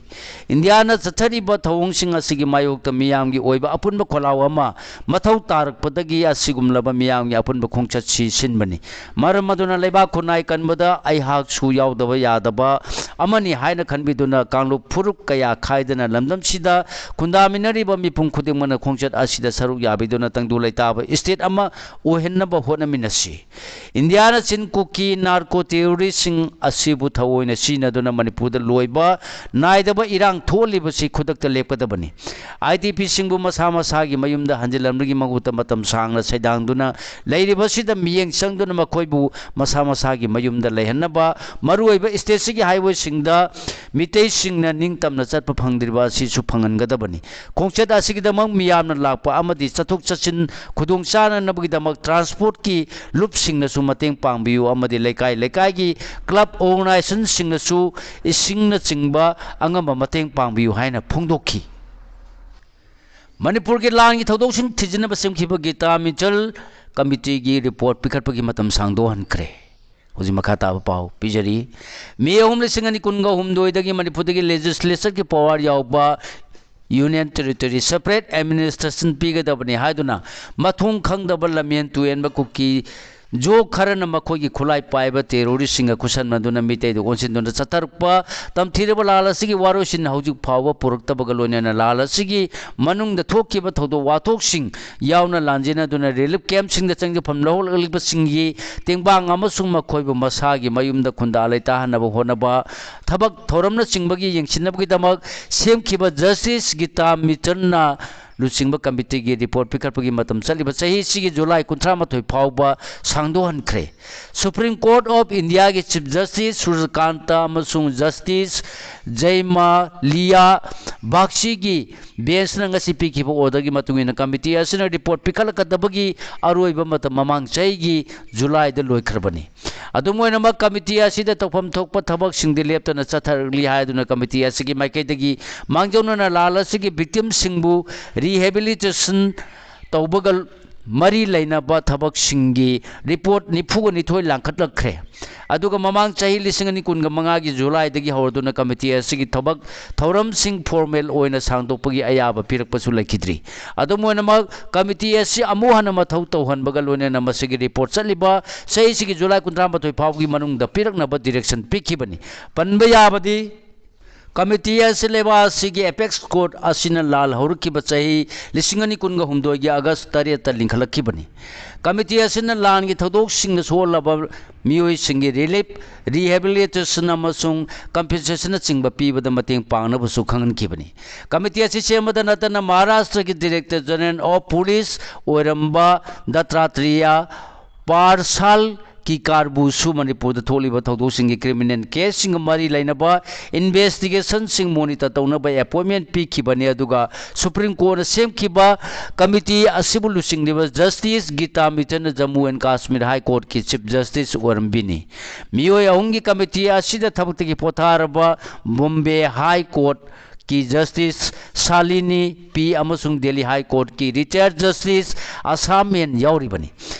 ꯏꯟꯗꯤꯌꯥꯅ ꯆꯠꯊꯔꯤꯕ ꯊꯧꯑꯣꯡꯁꯤꯡ ꯑꯁꯤꯒꯤ ꯃꯥꯌꯣꯛꯇ ꯃꯤꯌꯥꯝꯒꯤ ꯑꯣꯏꯕ ꯑꯄꯨꯟꯕ ꯈꯣꯜꯂꯥꯎ ꯑꯃ ꯃꯊꯧ ꯇꯥꯔꯛꯄꯗꯒꯤ ꯑꯁꯤꯒꯨꯝꯂꯕ ꯃꯤꯌꯥꯝꯒꯤ ꯑꯄꯨꯟꯕ ꯈꯣꯡꯆꯠꯁꯤ ꯁꯤꯟꯕꯅꯤ꯫ ꯃꯔꯝ ꯑꯗꯨꯅ ꯂꯩꯕꯥꯛ ꯈꯨꯟꯅꯥꯏ ꯀꯟꯕꯗ ꯑꯩꯍꯥꯛꯁꯨ ꯌꯥꯎꯗꯕ ꯌꯥꯗꯕ ꯑꯃꯅꯤ ꯍꯥꯏꯅ ꯈꯟꯕꯤꯗꯨꯅ ꯀꯥꯡꯂꯨꯞ ꯐꯨꯔꯨꯞ ꯀꯌꯥ ꯈꯥꯏꯗꯅ ꯂꯝꯗꯝꯁꯤꯗ ꯈꯨꯟꯗꯥꯃꯤꯟꯅꯔꯤꯕ ꯃꯤꯄꯨꯝ ꯈꯨꯗꯤꯡꯃꯛꯅ ꯈꯣꯡꯆꯠ ꯑꯁꯤꯗ ꯁꯔꯨꯛ ꯌꯥꯕꯤꯗꯨꯅ ꯇꯪꯗꯨ ꯂꯩꯇꯥꯕ state ꯑꯃ ꯑꯣꯏꯍꯟꯅꯕ ꯍꯣꯠꯅꯃꯤꯟꯅꯁꯤ꯫ ꯏꯟꯗꯤꯌꯥꯅ ꯆꯤꯟ ꯀꯨꯀꯤ ꯅꯥꯔꯀꯣ ꯇꯦꯔꯣꯔꯤꯁꯁꯤꯡ ꯑꯁꯤꯕꯨ ꯊꯑꯣꯏꯅ ꯁꯤꯖꯤꯟꯅꯗꯨꯅ ꯃꯅꯤꯄꯨꯔꯗ ꯂꯣꯏꯕ ꯅꯥꯏꯗꯕ ꯏꯔꯥꯡ ꯊꯣꯛꯍꯜꯂꯤꯕꯁꯤ ꯈꯨꯗꯛꯇ ꯂꯦꯞꯀꯗꯕꯅꯤ꯫ IDPꯁꯤꯡꯕꯨ ꯃꯁꯥ ꯃꯁꯥꯒꯤ ꯃꯌꯨꯝꯗ ꯍꯟꯖꯤꯜꯍꯟꯕꯒꯤ ꯃꯍꯨꯠꯇ ꯃꯇꯝ ꯁꯥꯡꯅ ꯁꯩꯗꯥꯡꯗꯨꯅ ꯂꯩꯔꯤꯕꯁꯤꯗ ꯃꯤꯠꯌꯦꯡ ꯆꯪꯗꯨꯅ ꯃꯈꯣꯏꯕꯨ ꯃꯁꯥ ꯃꯁꯥꯒꯤ ꯃꯌꯨꯝꯗ ꯂꯩꯍꯟꯅꯕ ꯃꯔꯨꯑꯣꯏꯕ stateꯁꯤꯒꯤ highwayꯁꯤꯡꯗ ꯃꯤꯇꯩꯁꯤꯡꯅ ꯅꯤꯡꯇꯝꯅ ꯆꯠꯄ ꯐꯪꯗ꯭ꯔꯤꯕ ꯑꯁꯤꯁꯨ ꯐꯪꯍꯟꯒꯗꯕꯅꯤ꯫ ꯈꯣꯡꯆꯠ ꯑꯁꯤꯒꯤꯗꯃꯛ ꯃꯤꯌꯥꯝꯅ ꯂꯥꯛꯄ ꯑꯃꯗꯤ ꯆꯠꯊꯣꯛ ꯆꯠꯁꯤꯟ ꯈꯨꯗꯣꯡ ꯆꯥꯅꯅꯕꯒꯤꯗꯃꯛ transportꯀꯤ ꯂꯨꯞꯁꯤꯡꯅꯁꯨ ꯃꯇꯦꯡ ꯄꯥꯡꯕꯤꯌꯨ ꯑꯃꯗꯤ ꯂꯩꯀꯥꯏ ꯂꯩꯀꯥꯏꯒꯤ club organizationꯁꯤꯡꯅꯁꯨ ꯏꯁꯤꯡꯅꯆꯤꯡꯕ ꯑꯉꯝꯕ ꯃꯇꯦꯡ ꯄꯥꯡꯕꯤꯌꯨ ꯍꯥꯏꯅ ꯐꯣꯡꯗꯣꯛꯈꯤ꯫ ꯃꯅꯤꯄꯨꯔꯒꯤ ꯂꯥꯟꯒꯤ ꯊꯧꯗꯣꯛꯁꯤꯡ ꯊꯤꯖꯤꯟꯅꯕ ꯁꯦꯝꯈꯤꯕ ꯒꯤꯇꯥ ꯃꯤꯆꯜ committeeꯒꯤ report ꯄꯤꯈꯠꯄꯒꯤ ꯃꯇꯝ ꯁꯥꯡꯗꯣꯛꯍꯟꯈ꯭ꯔꯦ꯫ ꯍꯧꯖꯤꯛ ꯃꯈꯥ ꯇꯥꯕ ꯄꯥꯎ ꯄꯤꯖꯔꯤ꯫ May ꯑꯍꯨꯝ, ꯂꯤꯁꯤꯡ ꯑꯅꯤ ꯀꯨꯟꯒ ꯍꯨꯝꯗꯣꯏꯗꯒꯤ ꯃꯅꯤꯄꯨꯔꯗꯒꯤ legislatureꯒꯤ power ꯌꯥꯎꯕ union territory separate administration ꯄꯤꯒꯗꯕꯅꯤ ꯍꯥꯏꯗꯨꯅ ꯃꯊꯣꯡ ꯈꯪꯗꯕ ꯂꯝꯍꯦꯟ ꯇꯨꯍꯦꯟꯕ ꯀꯨꯀꯤ ꯖꯣ ꯈꯔꯅ ꯃꯈꯣꯏꯒꯤ ꯈꯨꯠꯂꯥꯏ ꯄꯥꯏꯕ terroristꯁꯤꯡꯒ ꯈꯨꯠꯁꯝꯅꯗꯨꯅ ꯃꯤꯇꯩꯗ ꯑꯣꯟꯁꯤꯟꯗꯨꯅ ꯆꯠꯊꯔꯛꯄ ꯇꯝꯊꯤꯔꯕ ꯂꯥꯜ ꯑꯁꯤꯒꯤ ꯋꯥꯔꯣꯏꯁꯤꯟ ꯍꯧꯖꯤꯛ ꯐꯥꯎꯕ ꯄꯨꯔꯛꯇꯕꯒ ꯂꯣꯏꯅꯅ ꯂꯥꯜ ꯑꯁꯤꯒꯤ ꯃꯅꯨꯡꯗ ꯊꯣꯛꯈꯤꯕ ꯊꯧꯗꯣꯛ ꯋꯥꯊꯣꯛꯁꯤꯡ ꯌꯥꯎꯅ ꯂꯥꯟꯖꯦꯟꯅꯗꯨꯅ relief campꯁꯤꯡꯗ ꯆꯪꯖꯐꯝ ꯂꯧꯍꯜꯂꯛꯂꯤꯕꯁꯤꯡꯒꯤ ꯇꯦꯡꯕꯥꯡ ꯑꯃꯁꯨꯡ ꯃꯈꯣꯏꯕꯨ ꯃꯁꯥꯒꯤ ꯃꯌꯨꯝꯗ ꯈꯨꯟꯗꯥ ꯂꯩꯇꯥꯍꯟꯅꯕ ꯍꯣꯠꯅꯕ ꯊꯕꯛ ꯊꯧꯔꯝꯅꯆꯤꯡꯕꯒꯤ ꯌꯦꯡꯁꯤꯟꯅꯕꯒꯤꯗꯃꯛ ꯁꯦꯝꯈꯤꯕ Justice ꯒꯤꯇꯥ ꯃꯤꯆꯟꯅ ꯂꯨꯆꯤꯡꯕ committeeꯒꯤ report ꯄꯤꯈꯠꯄꯒꯤ ꯃꯇꯝ ꯆꯠꯂꯤꯕ ꯆꯍꯤꯁꯤꯒꯤ July ꯀꯨꯟꯊ꯭ꯔꯥ ꯃꯥꯊꯣꯏ ꯐꯥꯎꯕ ꯁꯥꯡꯗꯣꯛꯍꯟꯈ꯭ꯔꯦ꯫ Supreme Court of Indiaꯒꯤ Chief Justice ꯁꯨꯔꯖꯀꯥꯟꯇ ꯑꯃꯁꯨꯡ Justice ꯖꯩꯃꯥꯂꯤꯌꯥ ꯕꯥꯒꯆꯤꯒꯤ benchꯅ ꯉꯁꯤ ꯄꯤꯈꯤꯕ orderꯒꯤ ꯃꯇꯨꯡ ꯏꯟꯅ committee ꯑꯁꯤꯅ report ꯄꯤꯈꯠꯂꯛꯀꯗꯕꯒꯤ ꯑꯔꯣꯏꯕ ꯃꯇꯝ ꯃꯃꯥꯡ ꯆꯍꯤꯒꯤ Julyꯗ ꯂꯣꯏꯈ꯭ꯔꯕꯅꯤ꯫ ꯑꯗꯨꯝ ꯑꯣꯏꯅꯃꯛ, committee ꯑꯁꯤꯗ ꯇꯧꯐꯝ ꯊꯣꯛꯄ ꯊꯕꯛꯁꯤꯡꯗꯤ ꯂꯦꯞꯇꯅ ꯆꯠꯊꯔꯛꯂꯤ ꯍꯥꯏꯗꯨꯅ committee ꯑꯁꯤꯒꯤ ꯃꯥꯏꯀꯩꯗꯒꯤ ꯃꯥꯡꯖꯧꯅꯅ ꯂꯥꯜ ꯑꯁꯤꯒꯤ victimꯁꯤꯡꯕꯨ rehabilitation ꯇꯧꯕꯒ ꯃꯔꯤ ꯂꯩꯅꯕ ꯊꯕꯛꯁꯤꯡꯒꯤ ꯔꯤꯄꯣꯔꯠ ꯅꯤꯐꯨꯒ ꯅꯤꯊꯣꯏ ꯂꯥꯡꯈꯠꯂꯛꯈ꯭ꯔꯦ꯫ ꯑꯗꯨꯒ ꯃꯃꯥꯡ ꯆꯍꯤ ꯂꯤꯁꯤꯡ ꯑꯅꯤ ꯀꯨꯟꯒ ꯃꯉꯥꯒꯤ ꯖꯨꯂꯥꯏꯗꯒꯤ ꯍꯧꯔꯗꯨꯅ ꯀꯃꯤꯇꯤ ꯑꯁꯤꯒꯤ ꯊꯕꯛ ꯊꯧꯔꯝꯁꯤꯡ ꯐꯣꯔꯃꯦꯜ ꯑꯣꯏꯅ ꯁꯥꯡꯗꯣꯛꯄꯒꯤ ꯑꯌꯥꯕ ꯄꯤꯔꯛꯄꯁꯨ ꯂꯩꯈꯤꯗ꯭ꯔꯤ꯫ ꯑꯗꯨꯝ ꯑꯣꯏꯅꯃꯛ, ꯀꯃꯤꯇꯤ ꯑꯁꯤ ꯑꯃꯨꯛ ꯍꯟꯅ ꯃꯊꯧ ꯇꯧꯍꯟꯕꯒ ꯂꯣꯏꯅꯅ ꯃꯁꯤꯒꯤ ꯔꯤꯄꯣꯔꯠ ꯆꯠꯂꯤꯕ ꯆꯍꯤꯁꯤꯒꯤ ꯖꯨꯂꯥꯏ ꯀꯨꯟꯊ꯭ꯔꯥ ꯃꯥꯊꯣꯏ ꯐꯥꯎꯕꯒꯤ ꯃꯅꯨꯡꯗ ꯄꯤꯔꯛꯅꯕ ꯗꯤꯔꯦꯛꯁꯟ ꯄꯤꯈꯤꯕꯅꯤ꯫ ꯄꯟꯕ ꯌꯥꯕꯗꯤ, ꯀꯃꯤꯇꯤ ꯑꯁꯤ ꯂꯩꯕꯥꯛ ꯑꯁꯤꯒꯤ ꯑꯦꯄꯦꯛꯁ ꯀꯣꯔꯠ ꯑꯁꯤꯅ ꯂꯥꯜ ꯍꯧꯔꯛꯈꯤꯕ ꯆꯍꯤ ꯂꯤꯁꯤꯡ ꯑꯅꯤ ꯀꯨꯟꯒ ꯍꯨꯝꯗꯣꯏꯒꯤ ꯑꯥꯒꯁ ꯇꯔꯦꯠꯇ ꯂꯤꯡꯈꯠꯂꯛꯈꯤꯕꯅꯤ꯫ ꯀꯃꯤꯇꯤ ꯑꯁꯤꯅ ꯂꯥꯟꯒꯤ ꯊꯧꯗꯣꯛꯁꯤꯡꯗ ꯁꯣꯛꯍꯜꯂꯕ ꯃꯤꯑꯣꯏꯁꯤꯡꯒꯤ ꯔꯤꯂꯤꯐ, ꯔꯤꯍꯦꯕꯤꯂꯤꯇꯦꯁꯟ ꯑꯃꯁꯨꯡ ꯀꯝꯄꯦꯟꯁꯦꯁꯟꯅꯆꯤꯡꯕ ꯄꯤꯕꯗ ꯃꯇꯦꯡ ꯄꯥꯡꯅꯕꯁꯨ ꯈꯪꯍꯟꯈꯤꯕꯅꯤ꯫ ꯀꯃꯤꯇꯤ ꯑꯁꯤ ꯁꯦꯝꯕꯗ ꯅꯠꯇꯅ ꯃꯍꯥꯔꯥꯁꯇ꯭ꯔꯒꯤ ꯗꯤꯔꯦꯛꯇꯔ ꯖꯦꯅꯔꯦꯜ ꯑꯣꯐ ꯄꯨꯂꯤꯁ ꯑꯣꯏꯔꯝꯕ ꯗꯠꯇꯥꯇ꯭ꯔꯤꯌꯥ ꯄꯥꯔꯁꯥꯜ ꯀꯤ ꯀꯥꯔꯕꯨꯁꯨ ꯃꯅꯤꯄꯨꯔꯗ ꯊꯣꯛꯂꯤꯕ ꯊꯧꯗꯣꯛꯁꯤꯡꯒꯤ ꯀ꯭ꯔꯤꯃꯤꯅꯦꯜ ꯀꯦꯁꯁꯤꯡꯒ ꯃꯔꯤ ꯂꯩꯅꯕ ꯏꯟꯚꯦꯁꯇꯤꯒꯦꯁꯟꯁꯤꯡ ꯃꯣꯅꯤꯇꯔ ꯇꯧꯅꯕ ꯑꯦꯄꯣꯏꯟꯃꯦꯟ ꯄꯤꯈꯤꯕꯅꯤ꯫ ꯑꯗꯨꯒ ꯁꯨꯄ꯭ꯔꯤꯝ ꯀꯣꯔꯠꯅ ꯁꯦꯝꯈꯤꯕ ꯀꯃꯤꯇꯤ ꯑꯁꯤꯕꯨ ꯂꯨꯆꯤꯡꯂꯤꯕ ꯖꯁꯇꯤꯁ ꯒꯤꯇꯥ ꯃꯤꯇꯜꯅ ꯖꯝꯃꯨ ꯑꯦꯟ ꯀꯥꯁꯃꯤꯔ ꯍꯥꯏ ꯀꯣꯔꯠꯀꯤ ꯆꯤꯐ ꯖꯁꯇꯤꯁ ꯑꯣꯏꯔꯝꯕꯤꯅꯤ꯫ ꯃꯤꯑꯣꯏ ꯑꯍꯨꯝꯒꯤ ꯀꯃꯤꯇꯤ ꯑꯁꯤꯗ ꯊꯕꯛꯇꯒꯤ ꯄꯣꯊꯥꯔꯕ ꯕꯣꯝꯕꯦ ꯍꯥꯏ ꯀꯣꯔꯠ ꯀꯤ ꯖꯁꯇꯤꯁ ꯁꯥꯂꯤꯅꯤ ꯄꯤ ꯑꯃꯁꯨꯡ ꯗꯦꯜꯂꯤ ꯍꯥꯏ ꯀꯣꯔꯠꯀꯤ ꯔꯤꯇꯥꯌꯔ ꯖꯁꯇꯤꯁ ꯑꯁꯥꯝ ꯑꯦꯟ ꯌꯥꯎꯔꯤꯕꯅꯤ꯫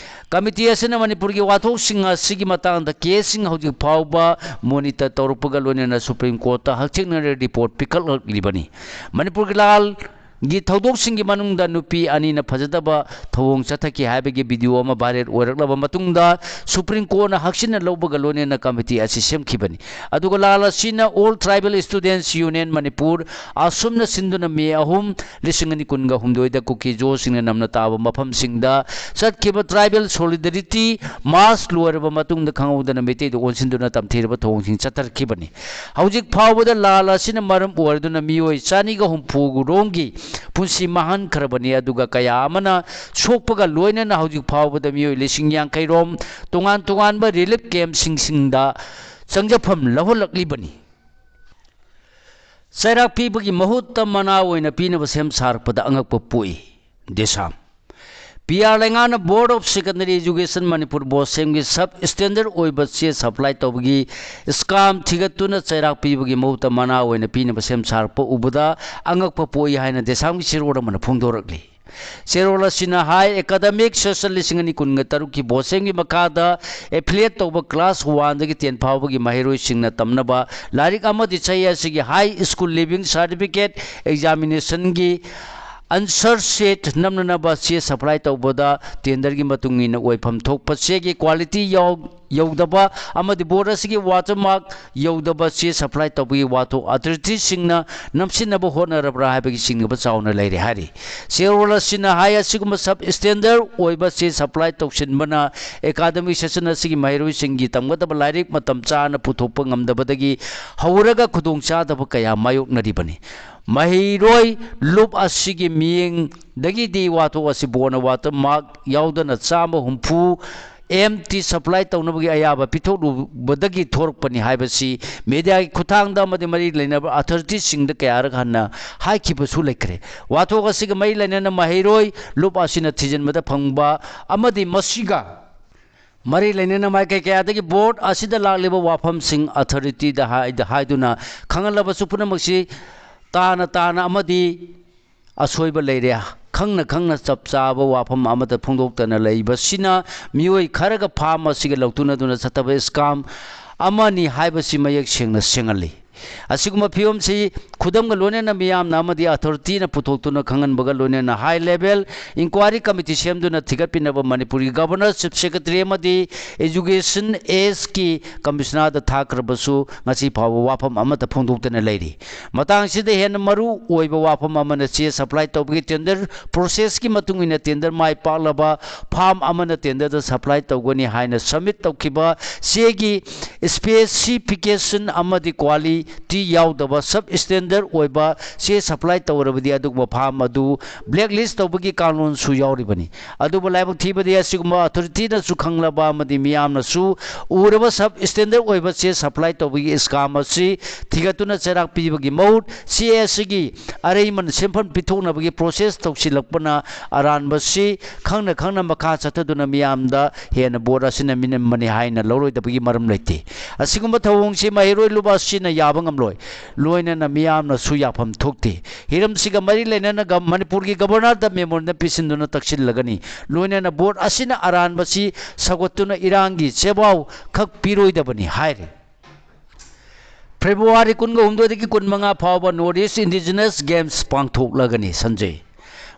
ꯀꯃꯤꯇꯤ ꯑꯁꯤꯅ ꯃꯅꯤꯄꯨꯔꯒꯤ ꯋꯥꯊꯣꯛꯁꯤꯡ ꯑꯁꯤꯒꯤ ꯃꯇꯥꯡꯗ ꯀꯦꯁꯁꯤꯡ ꯍꯧꯖꯤꯛ ꯐꯥꯎꯕ ꯃꯣꯅꯤꯇꯔ ꯇꯧꯔꯛꯄꯒ ꯂꯣꯏꯅꯅ ꯁꯨꯄ꯭ꯔꯤꯝ ꯀꯣꯔꯠꯇ ꯍꯛꯊꯦꯡꯅꯅ ꯔꯤꯄꯣꯔꯠ ꯄꯤꯈꯠꯂꯛꯂꯤꯕꯅꯤ꯫ ꯃꯅꯤꯄꯨꯔꯒꯤ ꯂꯥꯜꯒꯤ ꯊꯧꯗꯣꯛꯁꯤꯡꯒꯤ ꯃꯅꯨꯡꯗ ꯅꯨꯄꯤ ꯑꯅꯤꯅ ꯐꯖꯗꯕ ꯊꯧꯑꯣꯡ ꯆꯠꯊꯈꯤ ꯍꯥꯏꯕꯒꯤ ꯚꯤꯗꯤꯑꯣ ꯑꯃ ꯚꯥꯏꯔꯦꯜ ꯑꯣꯏꯔꯛꯂꯕ ꯃꯇꯨꯡꯗ ꯁꯨꯄ꯭ꯔꯤꯝ ꯀꯣꯔꯠꯅ ꯍꯛꯆꯤꯟꯅ ꯂꯧꯕꯒ ꯂꯣꯏꯅꯅ ꯀꯃꯤꯇꯤ ꯑꯁꯤ ꯁꯦꯝꯈꯤꯕꯅꯤ꯫ ꯑꯗꯨꯒ ꯂꯥꯜ ꯑꯁꯤꯅ All Tribal Students Union Manipur, ꯑꯁꯨꯝꯅ ꯁꯤꯟꯗꯨꯅ ꯃꯦ ꯑꯍꯨꯝ, ꯂꯤꯁꯤꯡ ꯑꯅꯤ ꯀꯨꯟꯒ ꯍꯨꯝꯗꯣꯏꯗ ꯀꯨꯀꯤ ꯖꯣꯁꯤꯡꯅ ꯅꯝꯅ ꯇꯥꯕ ꯃꯐꯝꯁꯤꯡꯗ ꯆꯠꯈꯤꯕ Tribal Solidarity March ꯂꯣꯏꯔꯕ ꯃꯇꯨꯡꯗ ꯈꯪꯍꯧꯗꯅ ꯃꯩꯇꯩꯗ ꯑꯣꯟꯁꯤꯟꯗꯨꯅ ꯇꯝꯊꯤꯔꯕ ꯊꯧꯑꯣꯡꯁꯤꯡ ꯆꯠꯊꯔꯛꯈꯤꯕꯅꯤ꯫ ꯍꯧꯖꯤꯛ ꯐꯥꯎꯕꯗ ꯂꯥꯜ ꯑꯁꯤꯅ ꯃꯔꯝ ꯑꯣꯏꯔꯗꯨꯅ ꯃꯤꯑꯣꯏ ꯆꯅꯤꯒ ꯍꯨꯝꯐꯨ ꯔꯣꯝꯒꯤ ꯄꯨꯟꯁꯤ ꯃꯥꯡꯍꯟꯈ꯭ꯔꯕꯅꯤ, ꯑꯗꯨꯒ ꯀꯌꯥ ꯑꯃꯅ ꯁꯣꯛꯄꯒ ꯂꯣꯏꯅꯅ ꯍꯧꯖꯤꯛ ꯐꯥꯎꯕꯗ ꯃꯤꯑꯣꯏ ꯂꯤꯁꯤꯡ ꯌꯥꯡꯈꯩ ꯔꯣꯝ ꯇꯣꯉꯥꯟ ꯇꯣꯉꯥꯟꯕ ꯔꯤꯂꯤꯐ ꯀꯦꯝꯞꯁꯤꯡꯁꯤꯡꯗ ꯆꯪꯖꯐꯝ ꯂꯧꯍꯜꯂꯛꯂꯤꯕꯅꯤ꯫ ꯆꯩꯔꯥꯛ ꯄꯤꯕꯒꯤ ꯃꯍꯨꯠꯇ ꯃꯅꯥ ꯑꯣꯏꯅ ꯄꯤꯅꯕ ꯁꯦꯝ ꯁꯥꯔꯛꯄꯗ ꯑꯉꯛꯄ ꯄꯣꯛꯏ꯫ ꯗꯦꯁꯥꯝ꯫ ꯄꯤ ꯑꯥꯔ ꯂꯩꯉꯥꯛꯅ Board of Secondary Education Manipur, ꯕꯣꯁꯦꯝꯒꯤ ꯁꯕ ꯁ꯭ꯇꯦꯟꯗꯔꯗ ꯑꯣꯏꯕ ꯆꯦ ꯁꯄ꯭ꯂꯥꯏ ꯇꯧꯕꯒꯤ ꯁ꯭ꯀꯥꯝ ꯊꯤꯒꯠꯇꯨꯅ ꯆꯩꯔꯥꯛ ꯄꯤꯕꯒꯤ ꯃꯍꯨꯠꯇ ꯃꯅꯥ ꯑꯣꯏꯅ ꯄꯤꯅꯕ ꯁꯦꯝ ꯁꯥꯔꯛꯄ ꯎꯕꯗ ꯑꯉꯛꯄ ꯄꯣꯛꯏ ꯍꯥꯏꯅ ꯗꯦꯁꯥꯝꯒꯤ ꯆꯦꯔꯣꯜ ꯑꯃꯅ ꯐꯣꯡꯗꯣꯔꯛꯂꯤ꯫ ꯆꯦꯔꯣꯜ ꯑꯁꯤꯅ ꯍꯥꯏ, ꯑꯦꯀꯥꯗꯃꯤꯛ ꯁꯦꯁꯟ ꯂꯤꯁꯤꯡ ꯑꯅꯤ ꯀꯨꯟꯒ ꯇꯔꯨꯛꯀꯤ ꯕꯣꯁꯦꯝꯒꯤ ꯃꯈꯥꯗ ꯑꯦꯐꯤꯂꯤꯌꯦꯠ ꯇꯧꯕ ꯀ꯭ꯂꯥꯁ ꯋꯥꯟꯗꯒꯤ ꯇꯦꯟ ꯐꯥꯎꯕꯒꯤ ꯃꯍꯩꯔꯣꯏꯁꯤꯡꯅ ꯇꯝꯅꯕ ꯂꯥꯏꯔꯤꯛ ꯑꯃꯗꯤ ꯆꯍꯤ ꯑꯁꯤꯒꯤ ꯍꯥꯏ ꯁ꯭ꯀꯨꯜ ꯂꯤꯚꯤꯡ ꯁꯥꯔꯇꯤꯐꯤꯀꯦꯠ ꯑꯦꯛꯖꯥꯃꯤꯅꯦꯁꯟꯒꯤ ꯑꯟꯁꯔ ꯁꯤꯠ ꯅꯝꯅꯅꯕ ꯆꯦ ꯁꯄ꯭ꯂꯥꯏ ꯇꯧꯕꯗ ꯇꯦꯟꯗꯔꯒꯤ ꯃꯇꯨꯡ ꯏꯟꯅ ꯑꯣꯏꯐꯝ ꯊꯣꯛꯄ ꯆꯦꯒꯤ ꯀ꯭ꯋꯥꯂꯤꯇꯤ ꯌꯥꯎ-, ꯌꯧꯗꯕ ꯑꯃꯗꯤ ꯕꯣꯔꯗ ꯑꯁꯤꯒꯤ ꯋꯥꯇꯔꯃꯥꯔꯛ ꯌꯧꯗꯕ ꯆꯦ ꯁꯄ꯭ꯂꯥꯏ ꯇꯧꯕꯒꯤ ꯋꯥꯊꯣꯛ ꯑꯊꯣꯔꯤꯇꯤꯁꯤꯡꯅ ꯅꯝꯁꯤꯟꯅꯕ ꯍꯣꯠꯅꯔꯕ꯭ꯔꯥ ꯍꯥꯏꯕꯒꯤ ꯆꯤꯡꯅꯕ ꯆꯥꯎꯅ ꯂꯩꯔꯤ ꯍꯥꯏꯔꯤ꯫ ꯆꯦꯔꯣꯜ ꯑꯁꯤꯅ ꯍꯥꯏ, ꯑꯁꯤꯒꯨꯝꯕ ꯁꯕ ꯁ꯭ꯇꯦꯟꯗꯔꯗ ꯑꯣꯏꯕ ꯆꯦ ꯁꯄ꯭ꯂꯥꯏ ꯇꯧꯁꯤꯟꯕꯅ ꯑꯦꯀꯥꯗꯃꯤꯛ ꯁꯦꯁꯟ ꯑꯁꯤꯒꯤ ꯃꯍꯩꯔꯣꯏꯁꯤꯡꯒꯤ ꯇꯝꯒꯗꯕ ꯂꯥꯏꯔꯤꯛ ꯃꯇꯝ ꯆꯥꯅ ꯄꯨꯊꯣꯛꯄ ꯉꯝꯗꯕꯗꯒꯤ ꯍꯧꯔꯒ ꯈꯨꯗꯣꯡꯆꯥꯗꯕ ꯀꯌꯥ ꯃꯥꯌꯣꯛꯅꯔꯤꯕꯅꯤ꯫ ꯃꯍꯩꯔꯣꯏ ꯂꯨꯞ ꯑꯁꯤꯒꯤ ꯃꯤꯠꯌꯦꯡꯗꯒꯤꯗꯤ ꯋꯥꯊꯣꯛ ꯑꯁꯤ ꯕꯣꯔꯗꯅ ꯋꯥꯇꯔꯃꯥꯔꯛ ꯌꯥꯎꯗꯅ ꯆꯥꯝꯃ ꯍꯨꯝꯐꯨ ꯑꯦꯝ ꯇꯤ ꯁꯄ꯭ꯂꯥꯏ ꯇꯧꯅꯕꯒꯤ ꯑꯌꯥꯕ ꯄꯤꯊꯣꯛꯂꯨꯕꯗꯒꯤ ꯊꯣꯔꯛꯄꯅꯤ ꯍꯥꯏꯕꯁꯤ ꯃꯦꯗꯤꯌꯥꯒꯤ ꯈꯨꯠꯊꯥꯡꯗ ꯑꯃꯗꯤ ꯃꯔꯤ ꯂꯩꯅꯕ ꯑꯊꯣꯔꯤꯇꯤꯁꯤꯡꯗ ꯀꯌꯥꯔꯛ ꯍꯟꯅ ꯍꯥꯏꯈꯤꯕꯁꯨ ꯂꯩꯈ꯭ꯔꯦ꯫ ꯋꯥꯊꯣꯛ ꯑꯁꯤꯒ ꯃꯔꯤ ꯂꯩꯅꯅ ꯃꯍꯩꯔꯣꯏ ꯂꯨꯞ ꯑꯁꯤꯅ ꯊꯤꯖꯤꯟꯕꯗ ꯐꯪꯕ ꯑꯃꯗꯤ ꯃꯁꯤꯒ ꯃꯔꯤ ꯂꯩꯅꯅ ꯃꯥꯏꯀꯩ ꯀꯌꯥꯗꯒꯤ ꯕꯣꯔꯗ ꯑꯁꯤꯗ ꯂꯥꯛꯂꯤꯕ ꯋꯥꯐꯝꯁꯤꯡ ꯑꯊꯣꯔꯤꯇꯤꯗ ꯍꯥꯏꯗ ꯍꯥꯏꯗꯨꯅ ꯈꯪꯍꯜꯂꯕꯁꯨ, ꯄꯨꯝꯅꯃꯛꯁꯤ ꯇꯥꯅ ꯇꯥꯅ ꯑꯃꯗꯤ ꯑꯁꯣꯏꯕ ꯂꯩꯔꯦ, ꯈꯪꯅ ꯈꯪꯅ ꯆꯞ ꯆꯥꯕ ꯋꯥꯐꯝ ꯑꯃꯠꯇ ꯐꯣꯡꯗꯣꯛꯇꯅ ꯂꯩꯕꯁꯤꯅ ꯃꯤꯑꯣꯏ ꯈꯔꯒ ꯐꯥꯝ ꯑꯁꯤꯒ ꯂꯧꯇꯨꯅꯗꯨꯅ ꯆꯠꯊꯕ ꯁ꯭ꯀꯦꯝ ꯑꯃꯅꯤ ꯍꯥꯏꯕꯁꯤ ꯃꯌꯦꯛ ꯁꯦꯡꯅ ꯁꯦꯡꯍꯜꯂꯤ꯫ ꯑꯁꯤꯒꯨꯝꯕ ꯐꯤꯕꯝꯁꯤ ꯈꯨꯗꯝꯒ ꯂꯣꯏꯅꯅ ꯃꯤꯌꯥꯝꯅ ꯑꯃꯗꯤ ꯑꯊꯣꯔꯤꯇꯤꯅ ꯄꯨꯊꯣꯛꯇꯨꯅ ꯈꯪꯍꯟꯕꯒ ꯂꯣꯏꯅꯅ ꯍꯥꯏ ꯂꯦꯚꯦꯜ ꯏꯟꯀ꯭ꯋꯥꯏꯔꯤ ꯀꯃꯤꯇꯤ ꯁꯦꯝꯗꯨꯅ ꯊꯤꯒꯠꯄꯤꯅꯕ ꯃꯅꯤꯄꯨꯔꯒꯤ ꯒꯚꯔꯅꯔ, ꯆꯤꯐ ꯁꯦꯀ꯭ꯔꯦꯇꯔꯤ ꯑꯃꯗꯤ ꯑꯦꯖꯨꯀꯦꯁꯟ ꯑꯦꯁꯀꯤ ꯀꯃꯤꯁꯅꯔꯗ ꯊꯥꯈ꯭ꯔꯕꯁꯨ ꯉꯁꯤ ꯐꯥꯎꯕ ꯋꯥꯐꯝ ꯑꯃꯠꯇ ꯐꯣꯡꯗꯣꯛꯇꯅ ꯂꯩꯔꯤ꯫ ꯃꯇꯥꯡꯁꯤꯗ ꯍꯦꯟꯅ ꯃꯔꯨ ꯑꯣꯏꯕ ꯋꯥꯐꯝ ꯑꯃꯅ ꯆꯦ ꯁꯄ꯭ꯂꯥꯏ ꯇꯧꯕꯒꯤ ꯇꯦꯟꯗꯔ ꯄ꯭ꯔꯣꯁꯦꯁꯀꯤ ꯃꯇꯨꯡ ꯏꯟꯅ ꯇꯦꯟꯗꯔ ꯃꯥꯏ ꯄꯥꯛꯂꯕ ꯐꯥꯝ ꯑꯃꯅ ꯇꯦꯟꯗꯔꯗ ꯁꯄ꯭ꯂꯥꯏ ꯇꯧꯒꯅꯤ ꯍꯥꯏꯅ ꯁꯕꯃꯤꯠ ꯇꯧꯈꯤꯕ ꯆꯦꯒꯤ ꯁ꯭ꯄꯦꯁꯤꯐꯤꯀꯦꯁꯟ ꯑꯃꯗꯤ ꯀ꯭ꯋꯥꯂꯤꯇꯤ ꯌꯥꯎꯗꯕ ꯁꯕ ꯁ꯭ꯇꯦꯟꯗꯔꯗ ꯑꯣꯏꯕ ꯆꯦ ꯁꯄ꯭ꯂꯥꯏ ꯇꯧꯔꯕꯗꯤ ꯑꯗꯨꯒꯨꯝꯕ ꯐꯥꯝ ꯑꯗꯨ ꯕ꯭ꯂꯦꯛ ꯂꯤꯁ ꯇꯧꯕꯒꯤ ꯀꯥꯡꯂꯣꯟꯁꯨ ꯌꯥꯎꯔꯤꯕꯅꯤ꯫ ꯑꯗꯨꯕꯨ ꯂꯥꯏꯕꯛ ꯊꯤꯕꯗꯤ ꯑꯁꯤꯒꯨꯝꯕ ꯑꯊꯣꯔꯤꯇꯤꯅꯁꯨ ꯈꯪꯂꯕ ꯑꯃꯗꯤ ꯃꯤꯌꯥꯝꯅꯁꯨ ꯎꯔꯕ ꯁꯕ ꯁ꯭ꯇꯦꯟꯗꯔꯗ ꯑꯣꯏꯕ ꯆꯦ ꯁꯄ꯭ꯂꯥꯏ ꯇꯧꯕꯒꯤ ꯁ꯭ꯀꯦꯝ ꯑꯁꯤ ꯊꯤꯒꯠꯇꯨꯅ ꯆꯩꯔꯥꯛ ꯄꯤꯕꯒꯤ ꯃꯍꯨꯠ ꯆꯦ ꯑꯁꯤꯒꯤ ꯑꯔꯩꯃꯟ ꯁꯦꯟꯐꯝ ꯄꯤꯊꯣꯛꯅꯕꯒꯤ ꯄ꯭ꯔꯣꯁꯦꯁ ꯇꯧꯁꯤꯜꯂꯛꯄꯅ ꯑꯔꯥꯟꯕꯁꯤ ꯈꯪꯅ ꯈꯪꯅ ꯃꯈꯥ ꯆꯠꯊꯗꯨꯅ ꯃꯤꯌꯥꯝꯗ ꯍꯦꯟꯅ ꯕꯣꯔꯗ ꯑꯁꯤꯅ ꯃꯤꯅꯝꯕꯅꯤ ꯍꯥꯏꯅ ꯂꯧꯔꯣꯏꯗꯕꯒꯤ ꯃꯔꯝ ꯂꯩꯇꯦ꯫ ꯑꯁꯤꯒꯨꯝꯕ ꯊꯧꯑꯣꯡꯁꯤ ꯃꯍꯩꯔꯣꯏ ꯂꯨꯞ ꯑꯁꯤꯅ ꯌꯥꯕ ꯉꯝꯂꯣꯏ꯫ ꯂꯣꯏꯅꯅ ꯃꯤꯌꯥꯝꯅꯁꯨ ꯌꯥꯐꯝ ꯊꯣꯛꯇꯦ꯫ ꯍꯤꯔꯝꯁꯤꯒ ꯃꯔꯤ ꯂꯩꯅꯅ ꯒ-, ꯃꯅꯤꯄꯨꯔꯒꯤ ꯒꯕꯔꯅꯔꯗ ꯃꯦꯃꯣꯔꯦꯟꯗꯝ ꯄꯤꯁꯤꯟꯗꯨꯅ ꯇꯛꯁꯤꯜꯂꯒꯅꯤ꯫ ꯂꯣꯏꯅꯅ ꯕꯣꯔꯗ ꯑꯁꯤꯅ ꯑꯔꯥꯟꯕꯁꯤ ꯁꯧꯒꯠꯇꯨꯅ ꯏꯔꯥꯡꯒꯤ ꯆꯦꯕꯥꯎ ꯈꯛ ꯄꯤꯔꯣꯏꯗꯕꯅꯤ ꯍꯥꯏꯔꯤ꯫ ꯐꯦꯕ꯭ꯔꯨꯋꯥꯔꯤ ꯀꯨꯟꯒ ꯍꯨꯝꯗꯣꯏꯗꯒꯤ ꯀꯨꯟꯃꯉꯥ ꯐꯥꯎꯕ North East Indigenous Games ꯄꯥꯡꯊꯣꯛꯂꯒꯅꯤ꯫ ꯁꯟꯖꯦ꯫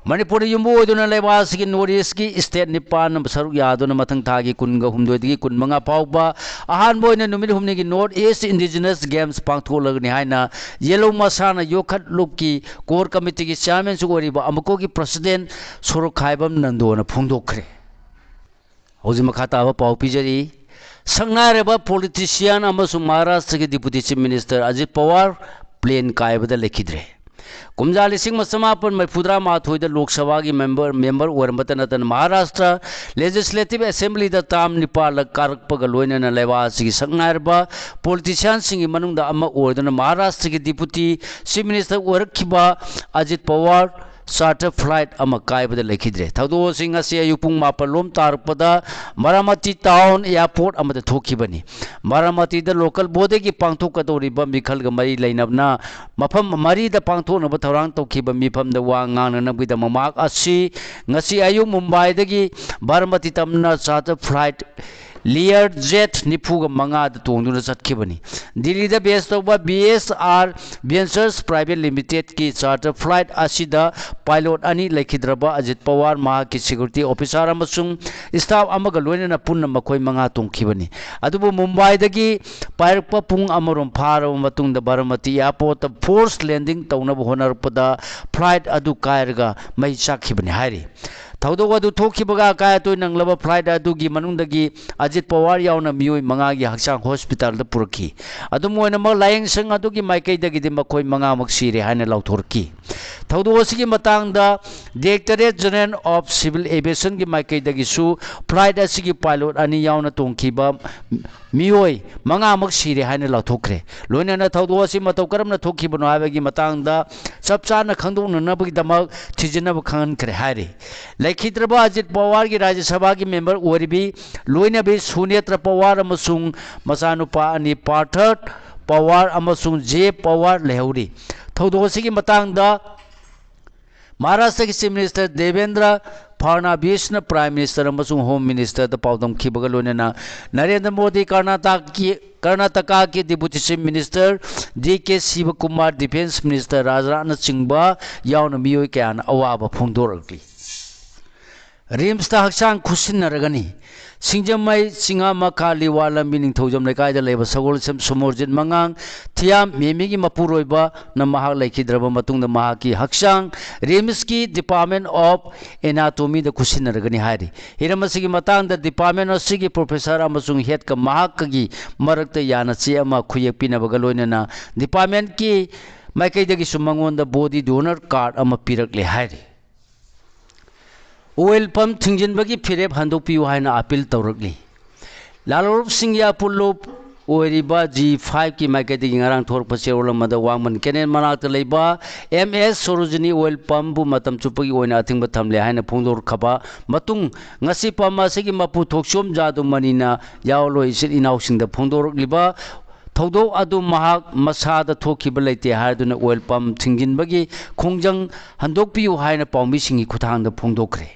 ꯃꯅꯤꯄꯨꯔꯗ ꯌꯨꯝꯕꯨ ꯑꯣꯏꯗꯨꯅ ꯂꯩꯕꯥꯛ ꯑꯁꯤꯒꯤ North East ꯀꯤ state ꯅꯤꯄꯥꯟ ꯁꯔꯨꯛ ꯌꯥꯗꯨꯅ ꯃꯊꯪ ꯊꯥꯒꯤ ꯀꯨꯟꯒ ꯍꯨꯝꯗꯣꯏꯗꯒꯤ ꯀꯨꯟꯃꯉꯥ ꯐꯥꯎꯕ ꯑꯍꯥꯟꯕ ꯑꯣꯏꯅ ꯅꯨꯃꯤꯠ ꯍꯨꯝꯅꯤꯒꯤ North East Indigenous Games ꯄꯥꯡꯊꯣꯛꯂꯒꯅꯤ ꯍꯥꯏꯅ ꯌꯦꯜꯂꯧ ꯃꯁꯥꯟꯅ ꯌꯣꯛꯈꯠꯂꯨꯞꯀꯤ core committee ꯒꯤ chairman ꯁꯨ ꯑꯣꯏꯔꯤꯕ ꯑꯃꯀꯣꯒꯤ president ꯁꯣꯔꯣꯛꯈꯥꯏꯕꯝ ꯅꯟꯗꯣꯅ ꯐꯣꯡꯗꯣꯛꯈ꯭ꯔꯦ꯫ ꯍꯧꯖꯤꯛ ꯃꯈꯥ ꯇꯥꯕ ꯄꯥꯎ ꯄꯤꯖꯔꯤ꯫ ꯁꯛꯅꯥꯏꯔꯕ politician ꯑꯃꯁꯨꯡ ꯃꯍꯥꯔꯥꯁꯇ꯭ꯔꯒꯤ Deputy Chief Minister Ajit power plane ꯀꯥꯏꯕꯗ ꯂꯩꯈꯤꯗ꯭ꯔꯦ꯫ ꯀꯨꯝꯖꯥ ꯂꯤꯁꯤꯡ ꯑꯃ ꯆꯃꯥꯄꯟ ꯃꯔꯤꯐꯨꯇꯔꯥ ꯃꯥꯊꯣꯏꯗ ꯂꯣꯛ ꯁꯚꯥꯒꯤ member, member ꯑꯣꯏꯔꯝꯕꯇ ꯅꯠꯇꯅ ꯃꯍꯥꯔꯥꯁꯇ꯭ꯔ Legislative Assembly ꯗ term ꯅꯤꯄꯥꯜꯂꯛ ꯀꯥꯔꯛꯄꯒ ꯂꯣꯏꯅꯅ ꯂꯩꯕꯥꯛ ꯑꯁꯤꯒꯤ ꯁꯛꯅꯥꯏꯔꯕ politician ꯁꯤꯡꯒꯤ ꯃꯅꯨꯡꯗ ꯑꯃ ꯑꯣꯏꯗꯨꯅ ꯃꯍꯥꯔꯥꯁꯇ꯭ꯔꯒꯤ Deputy Chief Minister ꯑꯣꯏꯔꯛꯈꯤꯕ ꯑꯖꯤꯠ ꯄꯋꯥꯔ charter flight ꯑꯃ ꯀꯥꯏꯕꯗ ꯂꯩꯈꯤꯗ꯭ꯔꯦ꯫ ꯊꯧꯗꯣꯛ ꯑꯁꯤ ꯉꯁꯤ ꯑꯌꯨꯛ ꯄꯨꯡ ꯃꯥꯄꯜ ꯂꯣꯝ ꯇꯥꯔꯛꯄꯗ ꯃꯔꯥꯃꯇꯤ town airport ꯑꯃꯗ ꯊꯣꯛꯈꯤꯕꯅꯤ꯫ ꯃꯔꯥꯃꯇꯤꯗ local body ꯒꯤ ꯄꯥꯡꯊꯣꯛꯀꯗꯧꯔꯤꯕ ꯃꯤꯈꯜꯒ ꯃꯔꯤ ꯂꯩꯅꯕꯅ ꯃꯐꯝ ꯃꯔꯤꯗ ꯄꯥꯡꯊꯣꯛꯅꯕ ꯊꯧꯔꯥꯡ ꯇꯧꯈꯤꯕ ꯃꯤꯐꯝꯗ ꯋꯥ ꯉꯥꯡꯅꯅꯕꯒꯤꯗꯃꯛ ꯃꯍꯥꯛ ꯑꯁꯤ ꯉꯁꯤ ꯑꯌꯨꯛ ꯃꯨꯝꯕꯥꯏꯗꯒꯤ ꯕꯥꯔꯥꯃꯇꯤ ꯇꯝꯅ charter flight Learjet ꯅꯤꯐꯨꯒ ꯃꯉꯥꯗ ꯇꯣꯡꯗꯨꯅ ꯆꯠꯈꯤꯕꯅꯤ꯫ ꯗꯤꯜꯂꯤꯗ base ꯇꯧꯕ B S R Ventures Private Limited ꯀꯤ charter flight ꯑꯁꯤꯗ pilot ꯑꯅꯤ ꯂꯩꯈꯤꯗ꯭ꯔꯕ ꯑꯖꯤꯠ ꯄꯋꯥꯔ, ꯃꯍꯥꯛꯀꯤ security officer ꯑꯃꯁꯨꯡ staff ꯑꯃꯒ ꯂꯣꯏꯅꯅ ꯄꯨꯟꯅ ꯃꯈꯣꯏ ꯃꯉꯥ ꯇꯣꯡꯈꯤꯕꯅꯤ꯫ ꯑꯗꯨꯕꯨ ꯃꯨꯝꯕꯥꯏꯗꯒꯤ ꯄꯥꯏꯔꯛꯄ ꯄꯨꯡ ꯑꯃꯔꯣꯝ ꯐꯥꯔꯕ ꯃꯇꯨꯡꯗ ꯕꯥꯔꯥꯃꯇꯤ airport ꯇ force landing ꯇꯧꯅꯕ ꯍꯣꯠꯅꯔꯛꯄꯗ flight ꯑꯗꯨ ꯀꯥꯏꯔꯒ ꯃꯩ ꯆꯥꯛꯈꯤꯕꯅꯤ ꯍꯥꯏꯔꯤ꯫ ꯊꯧꯗꯣꯛ ꯑꯗꯨ ꯊꯣꯛꯈꯤꯕꯒ ꯑꯀꯥꯏ ꯑꯇꯣꯏ ꯅꯪꯂꯕ flight ꯑꯗꯨꯒꯤ ꯃꯅꯨꯡꯗꯒꯤ ꯑꯖꯤꯠ ꯄꯋꯥꯔ ꯌꯥꯎꯅ ꯃꯤꯑꯣꯏ ꯃꯉꯥꯒꯤ ꯍꯛꯆꯥꯡ hospital ꯗ ꯄꯨꯔꯛꯈꯤ꯫ ꯑꯗꯨꯝ ꯑꯣꯏꯅꯃꯛ, ꯂꯥꯌꯦꯡꯁꯪ ꯑꯗꯨꯒꯤ ꯃꯥꯏꯀꯩꯗꯒꯤꯗꯤ ꯃꯈꯣꯏ ꯃꯉꯥꯃꯛ ꯁꯤꯔꯦ ꯍꯥꯏꯅ ꯂꯥꯎꯊꯣꯔꯛꯈꯤ꯫ ꯊꯧꯗꯣꯛ ꯑꯁꯤꯒꯤ ꯃꯇꯥꯡꯗ Directorate General of Civil Aviation ꯒꯤ ꯃꯥꯏꯀꯩꯗꯒꯤꯁꯨ flight ꯑꯁꯤꯒꯤ pilot ꯑꯅꯤ ꯌꯥꯎꯅ ꯇꯣꯡꯈꯤꯕ ꯃꯤꯑꯣꯏ ꯃꯉꯥꯃꯛ ꯁꯤꯔꯦ ꯍꯥꯏꯅ ꯂꯥꯎꯊꯣꯛꯈ꯭ꯔꯦ꯫ ꯂꯣꯏꯅꯅ ꯊꯧꯗꯣꯛ ꯑꯁꯤ ꯃꯇꯧ ꯀꯔꯝꯅ ꯊꯣꯛꯈꯤꯕꯅꯣ ꯍꯥꯏꯕꯒꯤ ꯃꯇꯥꯡꯗ ꯆꯞ ꯆꯥꯅ ꯈꯪꯗꯣꯛꯅꯅꯕꯒꯤꯗꯃꯛ ꯊꯤꯖꯤꯟꯅꯕ ꯈꯪꯍꯟꯈ꯭ꯔꯦ ꯍꯥꯏꯔꯤ꯫ ꯂꯩꯈꯤꯗ꯭ꯔꯕ ꯑꯖꯤꯠ ꯄꯋꯥꯔꯒꯤ ꯔꯥꯖ꯭ꯌ ꯁꯚꯥꯒꯤ member ꯑꯣꯏꯔꯤꯕꯤ ꯂꯣꯏꯅꯕꯤ ꯁꯨꯅꯦꯇ꯭ꯔ ꯄꯋꯥꯔ ꯑꯃꯁꯨꯡ ꯃꯆꯥꯅꯨꯄꯥ ꯑꯅꯤ ꯄꯥꯔꯊꯔ ꯄꯋꯥꯔ ꯑꯃꯁꯨꯡ ꯖꯦ ꯄꯋꯥꯔ ꯂꯩꯍꯧꯔꯤ꯫ ꯊꯧꯗꯣꯛ ꯑꯁꯤꯒꯤ ꯃꯇꯥꯡꯗ ꯃꯍꯥꯔꯥꯁꯇ꯭ꯔꯒꯤ Chief Minister Debendra ꯐꯥꯔꯅꯥꯕꯤꯁꯅ Prime Minister ꯑꯃꯁꯨꯡ Home Ministerꯗ ꯄꯥꯎꯗꯝꯈꯤꯕꯒ ꯂꯣꯏꯅꯅ Narendra Modi, ꯀꯔꯅꯥꯇꯀꯒꯤ ꯀꯔꯅꯥꯇꯀꯥꯒꯤ Deputy Chief Minister D K ꯁꯤꯕꯀꯨꯃꯥꯔ, Defence Minister ꯔꯥꯖꯅꯥꯊꯅꯆꯤꯡꯕ ꯌꯥꯎꯅ ꯃꯤꯑꯣꯏ ꯀꯌꯥꯅ ꯑꯋꯥꯕ ꯐꯣꯡꯗꯣꯔꯛꯂꯤ꯫ ꯔꯤꯝꯁꯇ ꯍꯛꯆꯥꯡ ꯈꯨꯠꯁꯤꯟꯅꯔꯒꯅꯤ꯫ ꯁꯤꯡꯖꯃꯩ ꯆꯤꯡꯉꯥꯃꯈꯥ ꯂꯤꯋꯥ ꯂꯝꯕꯤ ꯅꯤꯡꯊꯧꯖꯝ ꯂꯩꯀꯥꯏꯗ ꯂꯩꯕ ꯁꯒꯣꯜꯁꯦꯝ ꯁꯣꯃꯣꯔꯖꯤꯠ ꯃꯉꯥꯡ ꯊꯤꯌꯥꯝ ꯃꯦꯃꯤꯒꯤ ꯃꯄꯨꯔꯣꯏꯕꯅ ꯃꯍꯥꯛ ꯂꯩꯈꯤꯗ꯭ꯔꯕ ꯃꯇꯨꯡꯗ ꯃꯍꯥꯛꯀꯤ ꯍꯛꯆꯥꯡ ꯔꯤꯝꯁꯀꯤ Department of Anatomyꯗ ꯈꯨꯠꯁꯤꯟꯅꯔꯒꯅꯤ ꯍꯥꯏꯔꯤ꯫ ꯍꯤꯔꯝ ꯑꯁꯤꯒꯤ ꯃꯇꯥꯡꯗ department ꯑꯁꯤꯒꯤ professor ꯑꯃꯁꯨꯡ headꯀ ꯃꯍꯥꯛꯀꯒꯤ ꯃꯔꯛꯇ ꯌꯥꯅꯆꯦ ꯑꯃ ꯈꯨꯌꯦꯛ ꯄꯤꯅꯕꯒ ꯂꯣꯏꯅꯅ departmentꯀꯤ ꯃꯥꯏꯀꯩꯗꯒꯤꯁꯨ ꯃꯉꯣꯟꯗ body donor card ꯑꯃ ꯄꯤꯔꯛꯂꯦ ꯍꯥꯏꯔꯤ꯫ Oil pump ꯊꯤꯡꯖꯤꯟꯕꯒꯤ ꯐꯤꯔꯦꯞ ꯍꯟꯗꯣꯛꯄꯤꯌꯨ ꯍꯥꯏꯅ appeal ꯇꯧꯔꯛꯂꯤ꯫ ꯂꯥꯂꯣꯔꯨꯞ ꯁꯤꯡꯒꯤ ꯑꯄꯨꯜꯂꯨꯞ ꯑꯣꯏꯔꯤꯕ ꯖꯤ ꯐꯥꯏꯚꯀꯤ ꯃꯥꯏꯀꯩꯗꯒꯤ ꯉꯔꯥꯡ ꯊꯣꯔꯛꯄ ꯆꯦꯔꯣꯜ ꯑꯃꯗ ꯋꯥꯡꯃꯟ canal ꯃꯅꯥꯛꯇ ꯂꯩꯕ ꯑꯦꯝ ꯑꯦꯁ ꯁꯣꯔꯣꯖꯤꯅꯤ oil pumpꯄꯨ ꯃꯇꯝ ꯆꯨꯞꯄꯒꯤ ꯑꯣꯏꯅ ꯑꯊꯤꯡꯕ ꯊꯝꯂꯦ ꯍꯥꯏꯅ ꯐꯣꯡꯗꯣꯔꯛꯈ꯭ꯔꯕ ꯃꯇꯨꯡ, ꯉꯁꯤ pump ꯑꯁꯤꯒꯤ ꯃꯄꯨ ꯊꯣꯛꯆꯣꯝ ꯖꯥꯗꯨꯃꯅꯤꯅ ꯌꯥꯑꯣꯟꯂꯣꯏ ꯏꯆꯤꯜ ꯏꯅꯥꯎꯁꯤꯡꯗ ꯐꯣꯡꯗꯣꯔꯛꯂꯤꯕ ꯊꯧꯗꯣꯛ ꯑꯗꯨ ꯃꯍꯥꯛ ꯃꯁꯥꯗ ꯊꯣꯛꯈꯤꯕ ꯂꯩꯇꯦ ꯍꯥꯏꯗꯨꯅ oil pump ꯊꯤꯡꯖꯤꯟꯕꯒꯤ ꯈꯣꯡꯖꯪ ꯍꯟꯗꯣꯛꯄꯤꯌꯨ ꯍꯥꯏꯅ ꯄꯥꯎꯃꯤꯁꯤꯡꯒꯤ ꯈꯨꯠꯊꯥꯡꯗ ꯐꯣꯡꯗꯣꯛꯈ꯭ꯔꯦ꯫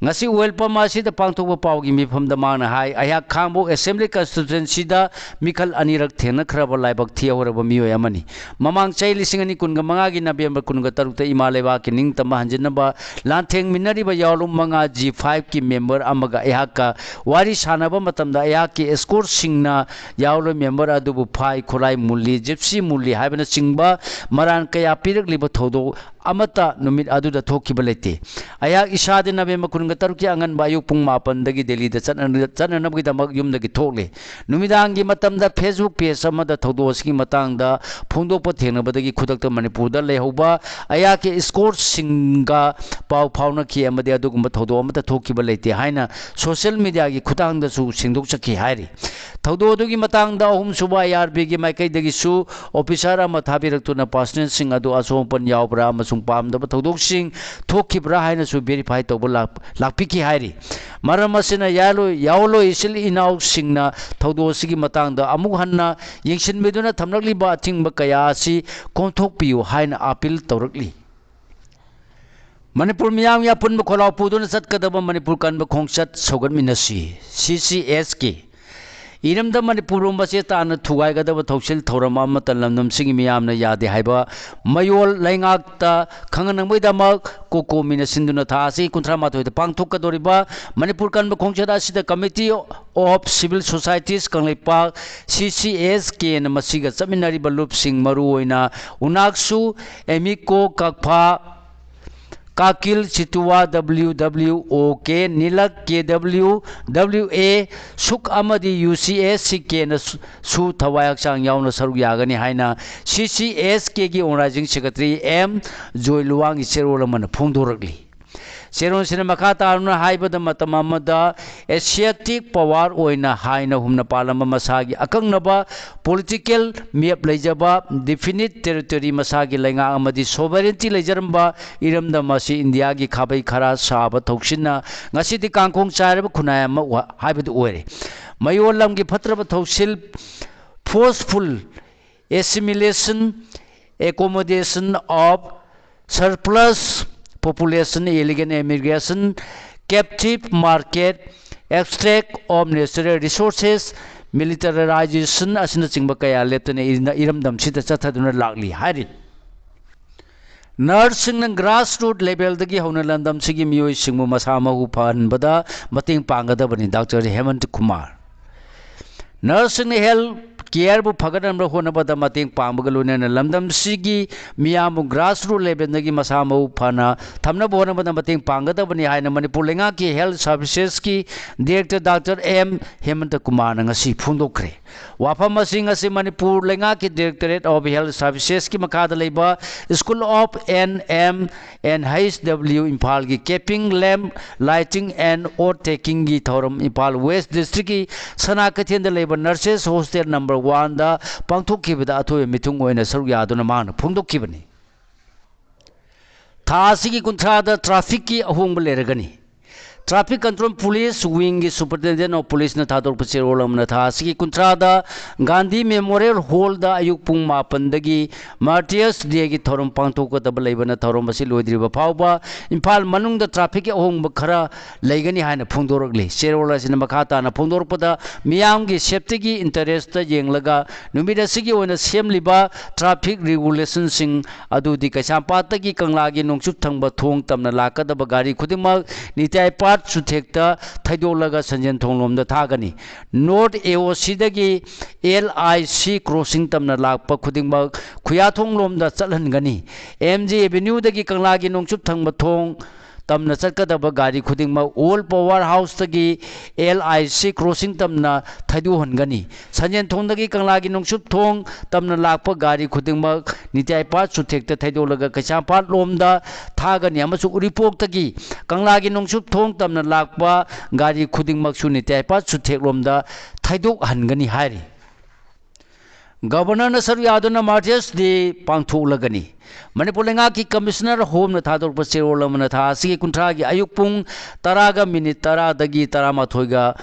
ꯉꯁꯤ oil pump ꯑꯁꯤꯗ ꯄꯥꯡꯊꯣꯛꯄ ꯄꯥꯎꯒꯤ ꯃꯤꯐꯝꯗ ꯃꯍꯥꯛꯅ ꯍꯥꯏ, ꯑꯩꯍꯥꯛ ꯈꯥꯡꯕꯣꯛ Assembly Constituencyꯗ ꯃꯤꯈꯜ ꯑꯅꯤꯔꯛ ꯊꯦꯡꯅꯈ꯭ꯔꯕ ꯂꯥꯏꯕꯛ ꯊꯤꯍꯧꯔꯕ ꯃꯤꯑꯣꯏ ꯑꯃꯅꯤ꯫ ꯃꯃꯥꯡ ꯆꯍꯤ ꯂꯤꯁꯤꯡ ꯑꯅꯤ ꯀꯨꯟꯒ ꯃꯉꯥꯒꯤ November ꯀꯨꯟꯒ ꯇꯔꯨꯛꯇ ꯏꯃꯥ ꯂꯩꯕꯥꯛꯀꯤ ꯅꯤꯡꯇꯝꯕ ꯍꯟꯖꯤꯟꯅꯕ ꯂꯥꯟꯊꯦꯡꯃꯤꯟꯅꯔꯤꯕ ꯌꯥꯑꯣꯟꯂꯨꯞ ꯃꯉꯥ ꯖꯤ ꯐꯥꯏꯚꯀꯤ member ꯑꯃꯒ ꯑꯩꯍꯥꯛꯀ ꯋꯥꯔꯤ ꯁꯥꯟꯅꯕ ꯃꯇꯝꯗ ꯑꯩꯍꯥꯛꯀꯤ escortꯁꯤꯡꯅ ꯌꯥꯑꯣꯟꯂꯣꯏ member ꯑꯗꯨꯕꯨ ꯐꯥꯏ, ꯈꯨꯠꯂꯥꯏ ꯃꯨꯜꯂꯤ, gypsy ꯃꯨꯜꯂꯤ ꯍꯥꯏꯕꯅꯆꯤꯡꯕ ꯃꯔꯥꯟ ꯀꯌꯥ ꯄꯤꯔꯛꯂꯤꯕ ꯊꯧꯗꯣꯛ ꯑꯃꯠꯇ ꯅꯨꯃꯤꯠ ꯑꯗꯨꯗ ꯊꯣꯛꯈꯤꯕ ꯂꯩꯇꯦ꯫ ꯑꯩꯍꯥꯛ ꯏꯁꯥꯗꯤ November ꯀꯨꯟꯒ ꯇꯔꯨꯛꯀꯤ ꯑꯉꯟꯕ ꯑꯌꯨꯛ ꯄꯨꯡ ꯃꯥꯄꯟꯗꯒꯤ ꯗꯦꯜꯂꯤꯗ ꯆꯠꯅ-, ꯆꯠꯅꯅꯕꯒꯤꯗꯃꯛ ꯌꯨꯝꯗꯒꯤ ꯊꯣꯛꯂꯦ꯫ ꯅꯨꯃꯤꯗꯥꯡꯒꯤ ꯃꯇꯝꯗ Facebook page ꯑꯃꯗ ꯊꯧꯗꯣꯛ ꯑꯁꯤꯒꯤ ꯃꯇꯥꯡꯗ ꯐꯣꯡꯗꯣꯛꯄ ꯊꯦꯡꯅꯕꯗꯒꯤ ꯈꯨꯗꯛꯇ ꯃꯅꯤꯄꯨꯔꯗ ꯂꯩꯍꯧꯕ ꯑꯩꯍꯥꯛꯀꯤ escortꯁꯤꯡꯒ ꯄꯥꯎ ꯐꯥꯎꯅꯈꯤ ꯑꯃꯗꯤ ꯑꯗꯨꯒꯨꯝꯕ ꯊꯧꯗꯣꯛ ꯑꯃꯠꯇ ꯊꯣꯛꯈꯤꯕ ꯂꯩꯇꯦ ꯍꯥꯏꯅ social mediaꯒꯤ ꯈꯨꯠꯊꯥꯡꯗꯁꯨ ꯁꯦꯡꯗꯣꯛꯆꯈꯤ ꯍꯥꯏꯔꯤ꯫ ꯊꯧꯗꯣꯛ ꯑꯗꯨꯒꯤ ꯃꯇꯥꯡꯗ ꯑꯍꯨꯝꯁꯨꯕ IRBꯒꯤ ꯃꯥꯏꯀꯩꯗꯒꯤꯁꯨ officer ꯑꯃ ꯊꯥꯕꯤꯔꯛꯇꯨꯅ personalꯁꯤꯡ ꯑꯗꯨ ꯑꯁꯣꯛ ꯑꯄꯟ ꯌꯥꯎꯕ꯭ꯔꯥ ꯑꯃꯁꯨꯡ ꯄꯥꯝꯗꯕ ꯊꯧꯗꯣꯛꯁꯤꯡ ꯊꯣꯛꯈꯤꯕ꯭ꯔꯥ ꯍꯥꯏꯅꯁꯨ verify ꯇꯧꯕ ꯂꯥꯛ-, ꯂꯥꯛꯄꯤꯈꯤ ꯍꯥꯏꯔꯤ꯫ ꯃꯔꯝ ꯑꯁꯤꯅ ꯌꯥꯂꯣꯏ-, ꯌꯥꯑꯣꯟꯂꯣꯏ ꯏꯆꯤꯜ ꯏꯅꯥꯎꯁꯤꯡꯅ ꯊꯧꯗꯣꯛ ꯑꯁꯤꯒꯤ ꯃꯇꯥꯡꯗ ꯑꯃꯨꯛ ꯍꯟꯅ ꯌꯦꯡꯁꯤꯟꯕꯤꯗꯨꯅ ꯊꯝꯂꯛꯂꯤꯕ ꯑꯊꯤꯡꯕ ꯀꯌꯥ ꯑꯁꯤ ꯀꯣꯝꯊꯣꯛꯄꯤꯌꯨ ꯍꯥꯏꯅ ꯑꯥꯄꯤꯜ ꯇꯧꯔꯛꯂꯤ꯫ ꯃꯅꯤꯄꯨꯔ ꯃꯤꯌꯥꯝꯒꯤ ꯑꯄꯨꯟꯕ ꯈꯣꯜꯂꯥꯎ ꯄꯨꯗꯨꯅ ꯆꯠꯀꯗꯕ ꯃꯅꯤꯄꯨꯔ ꯀꯟꯕ ꯈꯣꯡꯆꯠ ꯁꯧꯒꯠꯃꯤꯟꯅꯁꯤ, ꯁꯤ ꯁꯤ ꯑꯦꯁ ꯀꯦ꯫ ꯏꯔꯝꯗꯝ ꯃꯅꯤꯄꯨꯔꯕꯨ ꯃꯆꯦ ꯇꯥꯅ ꯊꯨꯒꯥꯏꯒꯗꯕ ꯊꯧꯁꯤꯜ ꯊꯧꯔꯝ ꯑꯃꯠꯇ ꯂꯝꯗꯝꯁꯤꯒꯤ ꯃꯤꯌꯥꯝꯅ ꯌꯥꯗꯦ ꯍꯥꯏꯕ ꯃꯌꯣꯜ ꯂꯩꯉꯥꯛꯇ ꯈꯪꯍꯟꯅꯕꯒꯤꯗꯃꯛ ꯀꯣꯀꯣꯃꯤꯅ ꯁꯤꯟꯗꯨꯅ ꯊꯥ ꯑꯁꯤ ꯀꯨꯟꯊ꯭ꯔꯥ ꯃꯥꯊꯣꯏꯗ ꯄꯥꯡꯊꯣꯛꯀꯗꯧꯔꯤꯕ ꯃꯅꯤꯄꯨꯔ ꯀꯟꯕ ꯈꯣꯡꯆꯠ ꯑꯁꯤꯗ Committee of Civil Societies Kangleipak, ꯁꯤ ꯁꯤ ꯑꯦꯁ ꯀꯦꯅ ꯃꯁꯤꯒ ꯆꯠꯃꯤꯟꯅꯔꯤꯕ ꯂꯨꯞꯁꯤꯡ, ꯃꯔꯨꯑꯣꯏꯅ ꯎꯅꯥꯛꯁꯨ, ꯑꯦꯃꯤꯀꯣ, ꯀꯛꯐꯥ, ꯀꯥꯀꯤꯜ, ꯆꯤꯇꯨꯋꯥ, ꯗꯕ꯭ꯂꯤꯎ ꯗꯕ꯭ꯂꯤꯎ ꯑꯣ ꯀꯦ, ꯅꯤꯂꯛ, ꯀꯦ ꯗꯕ꯭ꯂꯤꯎ ꯗꯕ꯭ꯂꯤꯎ ꯑꯦ, ꯁꯨꯛ ꯑꯃꯗꯤ ꯌꯨ ꯁꯤ ꯑꯦꯁ ꯁꯤ ꯀꯦꯅ ꯁꯨ-, ꯁꯨ ꯊꯋꯥꯏ ꯍꯛꯆꯥꯡ ꯌꯥꯎꯅ ꯁꯔꯨꯛ ꯌꯥꯒꯅꯤ ꯍꯥꯏꯅ ꯁꯤ ꯁꯤ ꯑꯦꯁ ꯀꯦꯒꯤ Organizing Secretary ꯑꯦꯝ ꯖꯣꯏ ꯂꯨꯋꯥꯡꯒꯤ ꯆꯦꯔꯣꯜ ꯑꯃꯅ ꯐꯣꯡꯗꯣꯔꯛꯂꯤ꯫ ꯆꯦꯔꯣꯜꯁꯤꯅ ꯃꯈꯥ ꯇꯥꯅ ꯍꯥꯏꯕꯗ, ꯃꯇꯝ ꯑꯃꯗ Asiatic power ꯑꯣꯏꯅ ꯍꯥꯏꯅ ꯍꯨꯝꯅ ꯄꯥꯜꯂꯝꯕ ꯃꯁꯥꯒꯤ ꯑꯀꯛꯅꯕ political map ꯂꯩꯖꯕ, definite territory, ꯃꯁꯥꯒꯤ ꯂꯩꯉꯥꯛ ꯑꯃꯗꯤ sovereignty ꯂꯩꯖꯔꯝꯕ ꯏꯔꯝꯗꯝ ꯑꯁꯤ ꯏꯟꯗꯤꯌꯥꯒꯤ ꯈꯥꯕꯩ ꯈꯔꯥ ꯁꯥꯕ ꯊꯧꯁꯤꯟꯅ ꯉꯁꯤꯗꯤ ꯀꯥꯡꯈꯣꯡ ꯆꯥꯏꯔꯕ ꯈꯨꯟꯅꯥꯏ ꯑꯃ ꯑꯣꯏ-, ꯍꯥꯏꯕꯗꯨ ꯑꯣꯏꯔꯦ꯫ ꯃꯌꯣꯜ ꯂꯝꯒꯤ ꯐꯠꯇ꯭ꯔꯕ ꯊꯧꯁꯤꯜ, forceful assimilation, accommodation of surplus population, illegal immigration, captive market, extract of natural resources, militarization ꯑꯁꯤꯅꯆꯤꯡꯕ ꯀꯌꯥ ꯂꯦꯞꯇꯅ ꯏꯔꯝꯗꯝꯁꯤꯗ ꯆꯠꯊꯗꯨꯅ ꯂꯥꯛꯂꯤ ꯍꯥꯏꯔꯤ꯫ Nurseꯁꯤꯡꯅ grassroot levelꯗꯒꯤ ꯍꯧꯅ ꯂꯝꯗꯝꯁꯤꯒꯤ ꯃꯤꯑꯣꯏꯁꯤꯡꯕꯨ ꯃꯁꯥ ꯃꯎ ꯐꯍꯟꯕꯗ ꯃꯇꯦꯡ ꯄꯥꯡꯒꯗꯕꯅꯤ, ꯗꯥꯛꯇꯔ ꯍꯦꯃꯟꯇ ꯀꯨꯃꯥꯔ꯫ Nurseꯁꯤꯡꯅ health careꯕꯨ ꯐꯒꯠꯍꯟꯕ ꯍꯣꯠꯅꯕꯗ ꯃꯇꯦꯡ ꯄꯥꯡꯕꯒ ꯂꯣꯏꯅꯅ ꯂꯝꯗꯝꯁꯤꯒꯤ ꯃꯤꯌꯥꯝꯕꯨ grassroot levelꯗꯒꯤ ꯃꯁꯥ ꯃꯎ ꯐꯅ ꯊꯝꯅꯕ ꯍꯣꯠꯅꯕꯗ ꯃꯇꯦꯡ ꯄꯥꯡꯒꯗꯕꯅꯤ ꯍꯥꯏꯅ ꯃꯅꯤꯄꯨꯔ ꯂꯩꯉꯥꯛꯀꯤ health servicesꯀꯤ director ꯗꯥꯛꯇꯔ ꯑꯦꯝ ꯍꯦꯃꯟꯇ ꯀꯨꯃꯥꯔꯅ ꯉꯁꯤ ꯐꯣꯡꯗꯣꯛꯈ꯭ꯔꯦ꯫ ꯋꯥꯐꯝ ꯑꯁꯤ ꯉꯁꯤ ꯃꯅꯤꯄꯨꯔ ꯂꯩꯉꯥꯛꯀꯤ Directorate of Health Servicesꯀꯤ ꯃꯈꯥꯗ ꯂꯩꯕ School of N M and H W ꯏꯝꯐꯥꯜꯒꯤ Keeping Lamp Lighting and Oath Takingꯒꯤ ꯊꯧꯔꯝ ꯏꯝꯐꯥꯜ West Districtꯀꯤ ꯁꯅꯥ ꯀꯩꯊꯦꯜꯗ ꯂꯩꯕ Nurses Hostel number oneꯗ ꯄꯥꯡꯊꯣꯛꯈꯤꯕꯗ ꯑꯊꯣꯏꯕ ꯃꯤꯊꯨꯡ ꯑꯣꯏꯅ ꯁꯔꯨꯛ ꯌꯥꯗꯨꯅ ꯃꯍꯥꯛꯅ ꯐꯣꯡꯗꯣꯛꯈꯤꯕꯅꯤ꯫ ꯊꯥ ꯑꯁꯤꯒꯤ ꯀꯨꯟꯊ꯭ꯔꯥꯗ trafficꯀꯤ ꯑꯍꯣꯡꯕ ꯂꯩꯔꯒꯅꯤ꯫ Traffic Control Police Wingꯒꯤ Superintendent of Policeꯅ ꯊꯥꯗꯣꯔꯛꯄ ꯆꯦꯔꯣꯜ ꯑꯃꯅ ꯊꯥ ꯑꯁꯤꯒꯤ ꯀꯨꯟꯊ꯭ꯔꯥꯗ ꯒꯥꯟꯙꯤ Memorial Hallꯗ ꯑꯌꯨꯛ ꯄꯨꯡ ꯃꯥꯄꯟꯗꯒꯤ Martyrs Dayꯒꯤ ꯊꯧꯔꯝ ꯄꯥꯡꯊꯣꯛꯀꯗꯕ ꯂꯩꯕꯅ ꯊꯧꯔꯝ ꯑꯁꯤ ꯂꯣꯏꯗ꯭ꯔꯤꯕ ꯐꯥꯎꯕ ꯏꯝꯐꯥꯜ ꯃꯅꯨꯡꯗ trafficꯀꯤ ꯑꯍꯣꯡꯕ ꯈꯔ ꯂꯩꯒꯅꯤ ꯍꯥꯏꯅ ꯐꯣꯡꯗꯣꯔꯛꯂꯤ꯫ ꯆꯦꯔꯣꯜ ꯑꯁꯤꯅ ꯃꯈꯥ ꯇꯥꯅ ꯐꯣꯡꯗꯣꯔꯛꯄꯗ, ꯃꯤꯌꯥꯝꯒꯤ safetyꯒꯤ interestꯇ ꯌꯦꯡꯂꯒ ꯅꯨꯃꯤꯠ ꯑꯁꯤꯒꯤ ꯑꯣꯏꯅ ꯁꯦꯝꯂꯤꯕ traffic regulationꯁꯤꯡ ꯑꯗꯨꯗꯤ ꯀꯩꯁꯥꯝꯄꯥꯠꯇꯒꯤ ꯀꯪꯂꯥꯒꯤ ꯅꯣꯡꯆꯨꯞ ꯊꯪꯕ ꯊꯣꯡ ꯇꯝꯅ ꯂꯥꯛꯀꯗꯕ ꯒꯥꯔꯤ ꯈꯨꯗꯤꯡꯃꯛ ꯅꯤꯇ꯭ꯌꯥꯏꯄꯥꯠ ꯆꯨꯊꯦꯛꯇ ꯊꯩꯗꯣꯛꯂꯒ ꯁꯟꯖꯦꯟ ꯊꯣꯡꯂꯣꯝꯗ ꯊꯥꯒꯅꯤ꯫ North AOCꯗꯒꯤ LIC crossing ꯇꯝꯅ ꯂꯥꯛꯄ ꯈꯨꯗꯤꯡꯃꯛ ꯈꯨꯌꯥꯊꯣꯡꯂꯣꯝꯗ ꯆꯠꯍꯟꯒꯅꯤ꯫ MG Avenueꯗꯒꯤ ꯀꯪꯂꯥꯒꯤ ꯅꯣꯡꯆꯨꯞ ꯊꯪꯕ ꯊꯣꯡ ꯇꯝꯅ ꯆꯠꯀꯗꯕ ꯒꯥꯔꯤ ꯈꯨꯗꯤꯡꯃꯛ Old Power Houseꯇꯒꯤ LIC crossing ꯇꯝꯅ ꯊꯩꯗꯣꯛꯍꯟꯒꯅꯤ꯫ ꯁꯟꯖꯦꯟ ꯊꯣꯡꯗꯒꯤ ꯀꯪꯂꯥꯒꯤ ꯅꯣꯡꯆꯨꯞ ꯊꯣꯡ ꯇꯝꯅ ꯂꯥꯛꯄ ꯒꯥꯔꯤ ꯈꯨꯗꯤꯡꯃꯛ ꯅꯤꯇ꯭ꯌꯥꯏꯄꯥꯠ ꯆꯨꯊꯦꯛꯇ ꯊꯩꯗꯣꯛꯂꯒ ꯀꯩꯁꯥꯝꯄꯥꯠ ꯂꯣꯝꯗ ꯊꯥꯒꯅꯤ ꯑꯃꯁꯨꯡ ꯎꯔꯤꯄꯣꯛꯇꯒꯤ ꯀꯪꯂꯥꯒꯤ ꯅꯣꯡꯆꯨꯞ ꯊꯣꯡ ꯇꯝꯅ ꯂꯥꯛꯄ ꯒꯥꯔꯤ ꯈꯨꯗꯤꯡꯃꯛꯁꯨ ꯅꯤꯇ꯭ꯌꯥꯏꯄꯥꯠ ꯆꯨꯊꯦꯛꯂꯣꯝꯗ ꯊꯩꯗꯣꯛꯍꯟꯒꯅꯤ ꯍꯥꯏꯔꯤ꯫ Governorꯅ ꯁꯔꯨꯛ ꯌꯥꯗꯨꯅ Martyrs Day ꯄꯥꯡꯊꯣꯛꯂꯒꯅꯤ꯫ ꯃꯅꯤꯄꯨꯔ ꯂꯩꯉꯥꯛꯀꯤ Commissioner Homeꯅ ꯊꯥꯗꯣꯔꯛꯄ ꯆꯦꯔꯣꯜ ꯑꯃꯅ ꯊꯥ ꯑꯁꯤꯒꯤ ꯀꯨꯟꯊ꯭ꯔꯥꯒꯤ ꯑꯌꯨꯛ ꯄꯨꯡ ꯇꯔꯥꯒ ꯃꯤꯅꯤꯠ ꯇꯔꯥꯗꯒꯤ ꯇꯔꯥꯃꯥꯊꯣꯏꯒ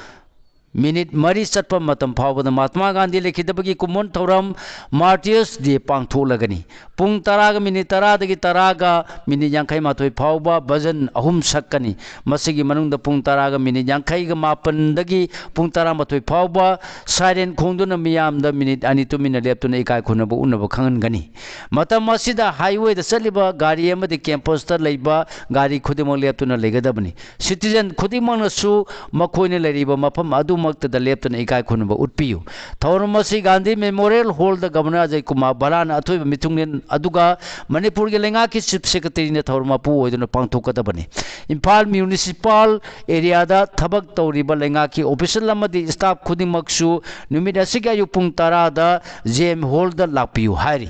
ꯃꯤꯅꯤꯠ ꯃꯔꯤ ꯆꯠꯄ ꯃꯇꯝ ꯐꯥꯎꯕꯗ ꯃꯍꯥꯇꯃꯥ ꯒꯥꯟꯙꯤ ꯂꯩꯈꯤꯗꯕꯒꯤ ꯀꯨꯝꯑꯣꯟ ꯊꯧꯔꯝ Martyrs Day ꯄꯥꯡꯊꯣꯛꯂꯒꯅꯤ꯫ ꯄꯨꯡ ꯇꯔꯥꯒ ꯃꯤꯅꯤꯠ ꯇꯔꯥꯗꯒꯤ ꯇꯔꯥꯒ ꯃꯤꯅꯤꯠ ꯌꯥꯡꯈꯩ ꯃꯥꯊꯣꯏ ꯐꯥꯎꯕ ꯚꯖꯟ ꯑꯍꯨꯝ ꯁꯛꯀꯅꯤ꯫ ꯃꯁꯤꯒꯤ ꯃꯅꯨꯡꯗ ꯄꯨꯡ ꯇꯔꯥꯒ ꯃꯤꯅꯤꯠ ꯌꯥꯡꯈꯩꯒ ꯃꯥꯄꯟꯗꯒꯤ ꯄꯨꯡ ꯇꯔꯥꯃꯥꯊꯣꯏ ꯐꯥꯎꯕ siren ꯈꯣꯡꯗꯨꯅ ꯃꯤꯌꯥꯝꯗ ꯃꯤꯅꯤꯠ ꯑꯅꯤ ꯇꯨꯃꯤꯟꯅ ꯂꯦꯞꯇꯨꯅ ꯏꯀꯥꯏ ꯈꯨꯝꯅꯕ ꯎꯠꯅꯕ ꯈꯪꯍꯟꯒꯅꯤ꯫ ꯃꯇꯝ ꯑꯁꯤꯗ highwayꯗ ꯆꯠꯂꯤꯕ ꯒꯥꯔꯤ ꯑꯃꯗꯤ campusꯇ ꯂꯩꯕ ꯒꯥꯔꯤ ꯈꯨꯗꯤꯡꯃꯛ ꯂꯦꯞꯇꯨꯅ ꯂꯩꯒꯗꯕꯅꯤ꯫ Citizen ꯈꯨꯗꯤꯡꯃꯛꯅꯁꯨ ꯃꯈꯣꯏꯅ ꯂꯩꯔꯤꯕ ꯃꯐꯝ ꯑꯗꯨꯃꯛꯇꯗ ꯂꯦꯞꯇꯨꯅ ꯏꯀꯥꯏ ꯈꯨꯝꯅꯕ ꯎꯠꯄꯤꯌꯨ꯫ ꯊꯧꯔꯝ ꯑꯁꯤ ꯒꯥꯟꯙꯤ Memorial Hallꯗ Governor ꯑꯖꯌ ꯀꯨꯃꯥꯔ ꯚꯜꯂꯥꯅ ꯑꯊꯣꯏꯕ ꯃꯤꯊꯨꯡꯂꯦꯟ ꯑꯗꯨꯒ ꯃꯅꯤꯄꯨꯔꯒꯤ ꯂꯩꯉꯥꯛꯀꯤ Chief Secretaryꯅ ꯊꯧꯔꯝ ꯃꯄꯨ ꯑꯣꯏꯗꯨꯅ ꯄꯥꯡꯊꯣꯛꯀꯗꯕꯅꯤ꯫ ꯏꯝꯐꯥꯜ municipal areaꯗ ꯊꯕꯛ ꯇꯧꯔꯤꯕ ꯂꯩꯉꯥꯛꯀꯤ official ꯑꯃꯗꯤ staff ꯈꯨꯗꯤꯡꯃꯛꯁꯨ ꯅꯨꯃꯤꯠ ꯑꯁꯤꯒꯤ ꯑꯌꯨꯛ ꯄꯨꯡ ꯇꯔꯥꯗ JM Hallꯗ ꯂꯥꯛꯄꯤꯌꯨ ꯍꯥꯏꯔꯤ꯫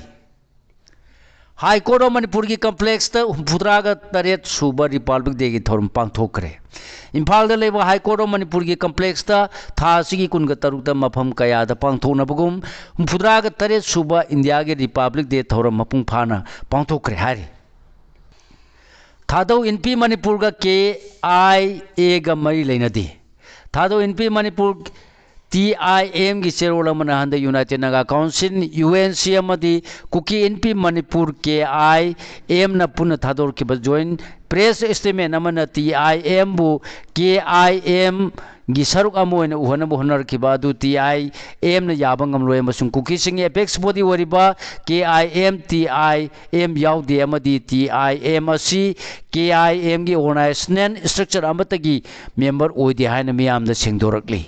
High Court of ꯃꯅꯤꯄꯨꯔꯒꯤ complexꯇ ꯍꯨꯝꯐꯨꯇꯔꯥꯒ ꯇꯔꯦꯠ ꯁꯨꯕ Republic Dayꯒꯤ ꯊꯧꯔꯝ ꯄꯥꯡꯊꯣꯛꯈ꯭ꯔꯦ꯫ ꯏꯝꯐꯥꯜꯗ ꯂꯩꯕ High Court of ꯃꯅꯤꯄꯨꯔꯒꯤ complexꯇ ꯊꯥ ꯑꯁꯤꯒꯤ ꯀꯨꯟꯒ ꯇꯔꯨꯛꯇ ꯃꯐꯝ ꯀꯌꯥꯗ ꯄꯥꯡꯊꯣꯛꯅꯕꯒꯨꯝ ꯍꯨꯝꯐꯨꯇꯔꯥꯒ ꯇꯔꯦꯠ ꯁꯨꯕ ꯏꯟꯗꯤꯌꯥꯒꯤ Republic Day ꯊꯧꯔꯝ ꯃꯄꯨꯡ ꯐꯥꯅ ꯄꯥꯡꯊꯣꯛꯈ꯭ꯔꯦ ꯍꯥꯏꯔꯤ꯫ ꯊꯥꯗꯧ ꯏꯟꯄꯤ ꯃꯅꯤꯄꯨꯔꯒ ꯀꯦ ꯑꯥꯏ ꯑꯦꯒ ꯃꯔꯤ ꯂꯩꯅꯗꯦ꯫ ꯊꯥꯗꯧ ꯏꯟꯄꯤ ꯃꯅꯤꯄꯨꯔ ꯇꯤ ꯑꯥꯏ ꯑꯦꯝꯒꯤ ꯆꯦꯔꯣꯜ ꯑꯃꯅ ꯍꯟꯗꯛ United Naga Council, U N C, ꯑꯃꯗꯤ ꯀꯨꯀꯤ ꯏꯟꯄꯤ ꯃꯅꯤꯄꯨꯔ ꯀꯦ ꯑꯥꯏ ꯑꯦꯝꯅ ꯄꯨꯟꯅ ꯊꯥꯗꯣꯔꯛꯈꯤꯕ joint press statement ꯑꯃꯅ ꯇꯤ ꯑꯥꯏ ꯑꯦꯝꯕꯨ ꯀꯦ ꯑꯥꯏ ꯑꯦꯝ ꯒꯤ ꯁꯔꯨꯛ ꯑꯃ ꯑꯣꯏꯅ ꯎꯍꯟꯅꯕ ꯍꯣꯠꯅꯔꯛꯈꯤꯕ ꯑꯗꯨ ꯇꯤ ꯑꯥꯏ ꯑꯦꯝꯅ ꯌꯥꯕ ꯉꯝꯂꯣꯏ ꯑꯃꯁꯨꯡ ꯀꯨꯀꯤꯁꯤꯡꯒꯤ apex body ꯑꯣꯏꯔꯤꯕ ꯀꯦ I M, T I M ꯌꯥꯎꯗꯦ ꯑꯃꯗꯤ ꯇꯤ ꯑꯥꯏ ꯑꯦꯝ ꯑꯁꯤ ꯀꯦ ꯑꯥꯏ ꯑꯦꯝꯒꯤ organizational structure ꯑꯃꯠꯇꯒꯤ member ꯑꯣꯏꯗꯦ ꯍꯥꯏꯅ ꯃꯤꯌꯥꯝꯗ ꯁꯦꯡꯗꯣꯔꯛꯂꯤ꯫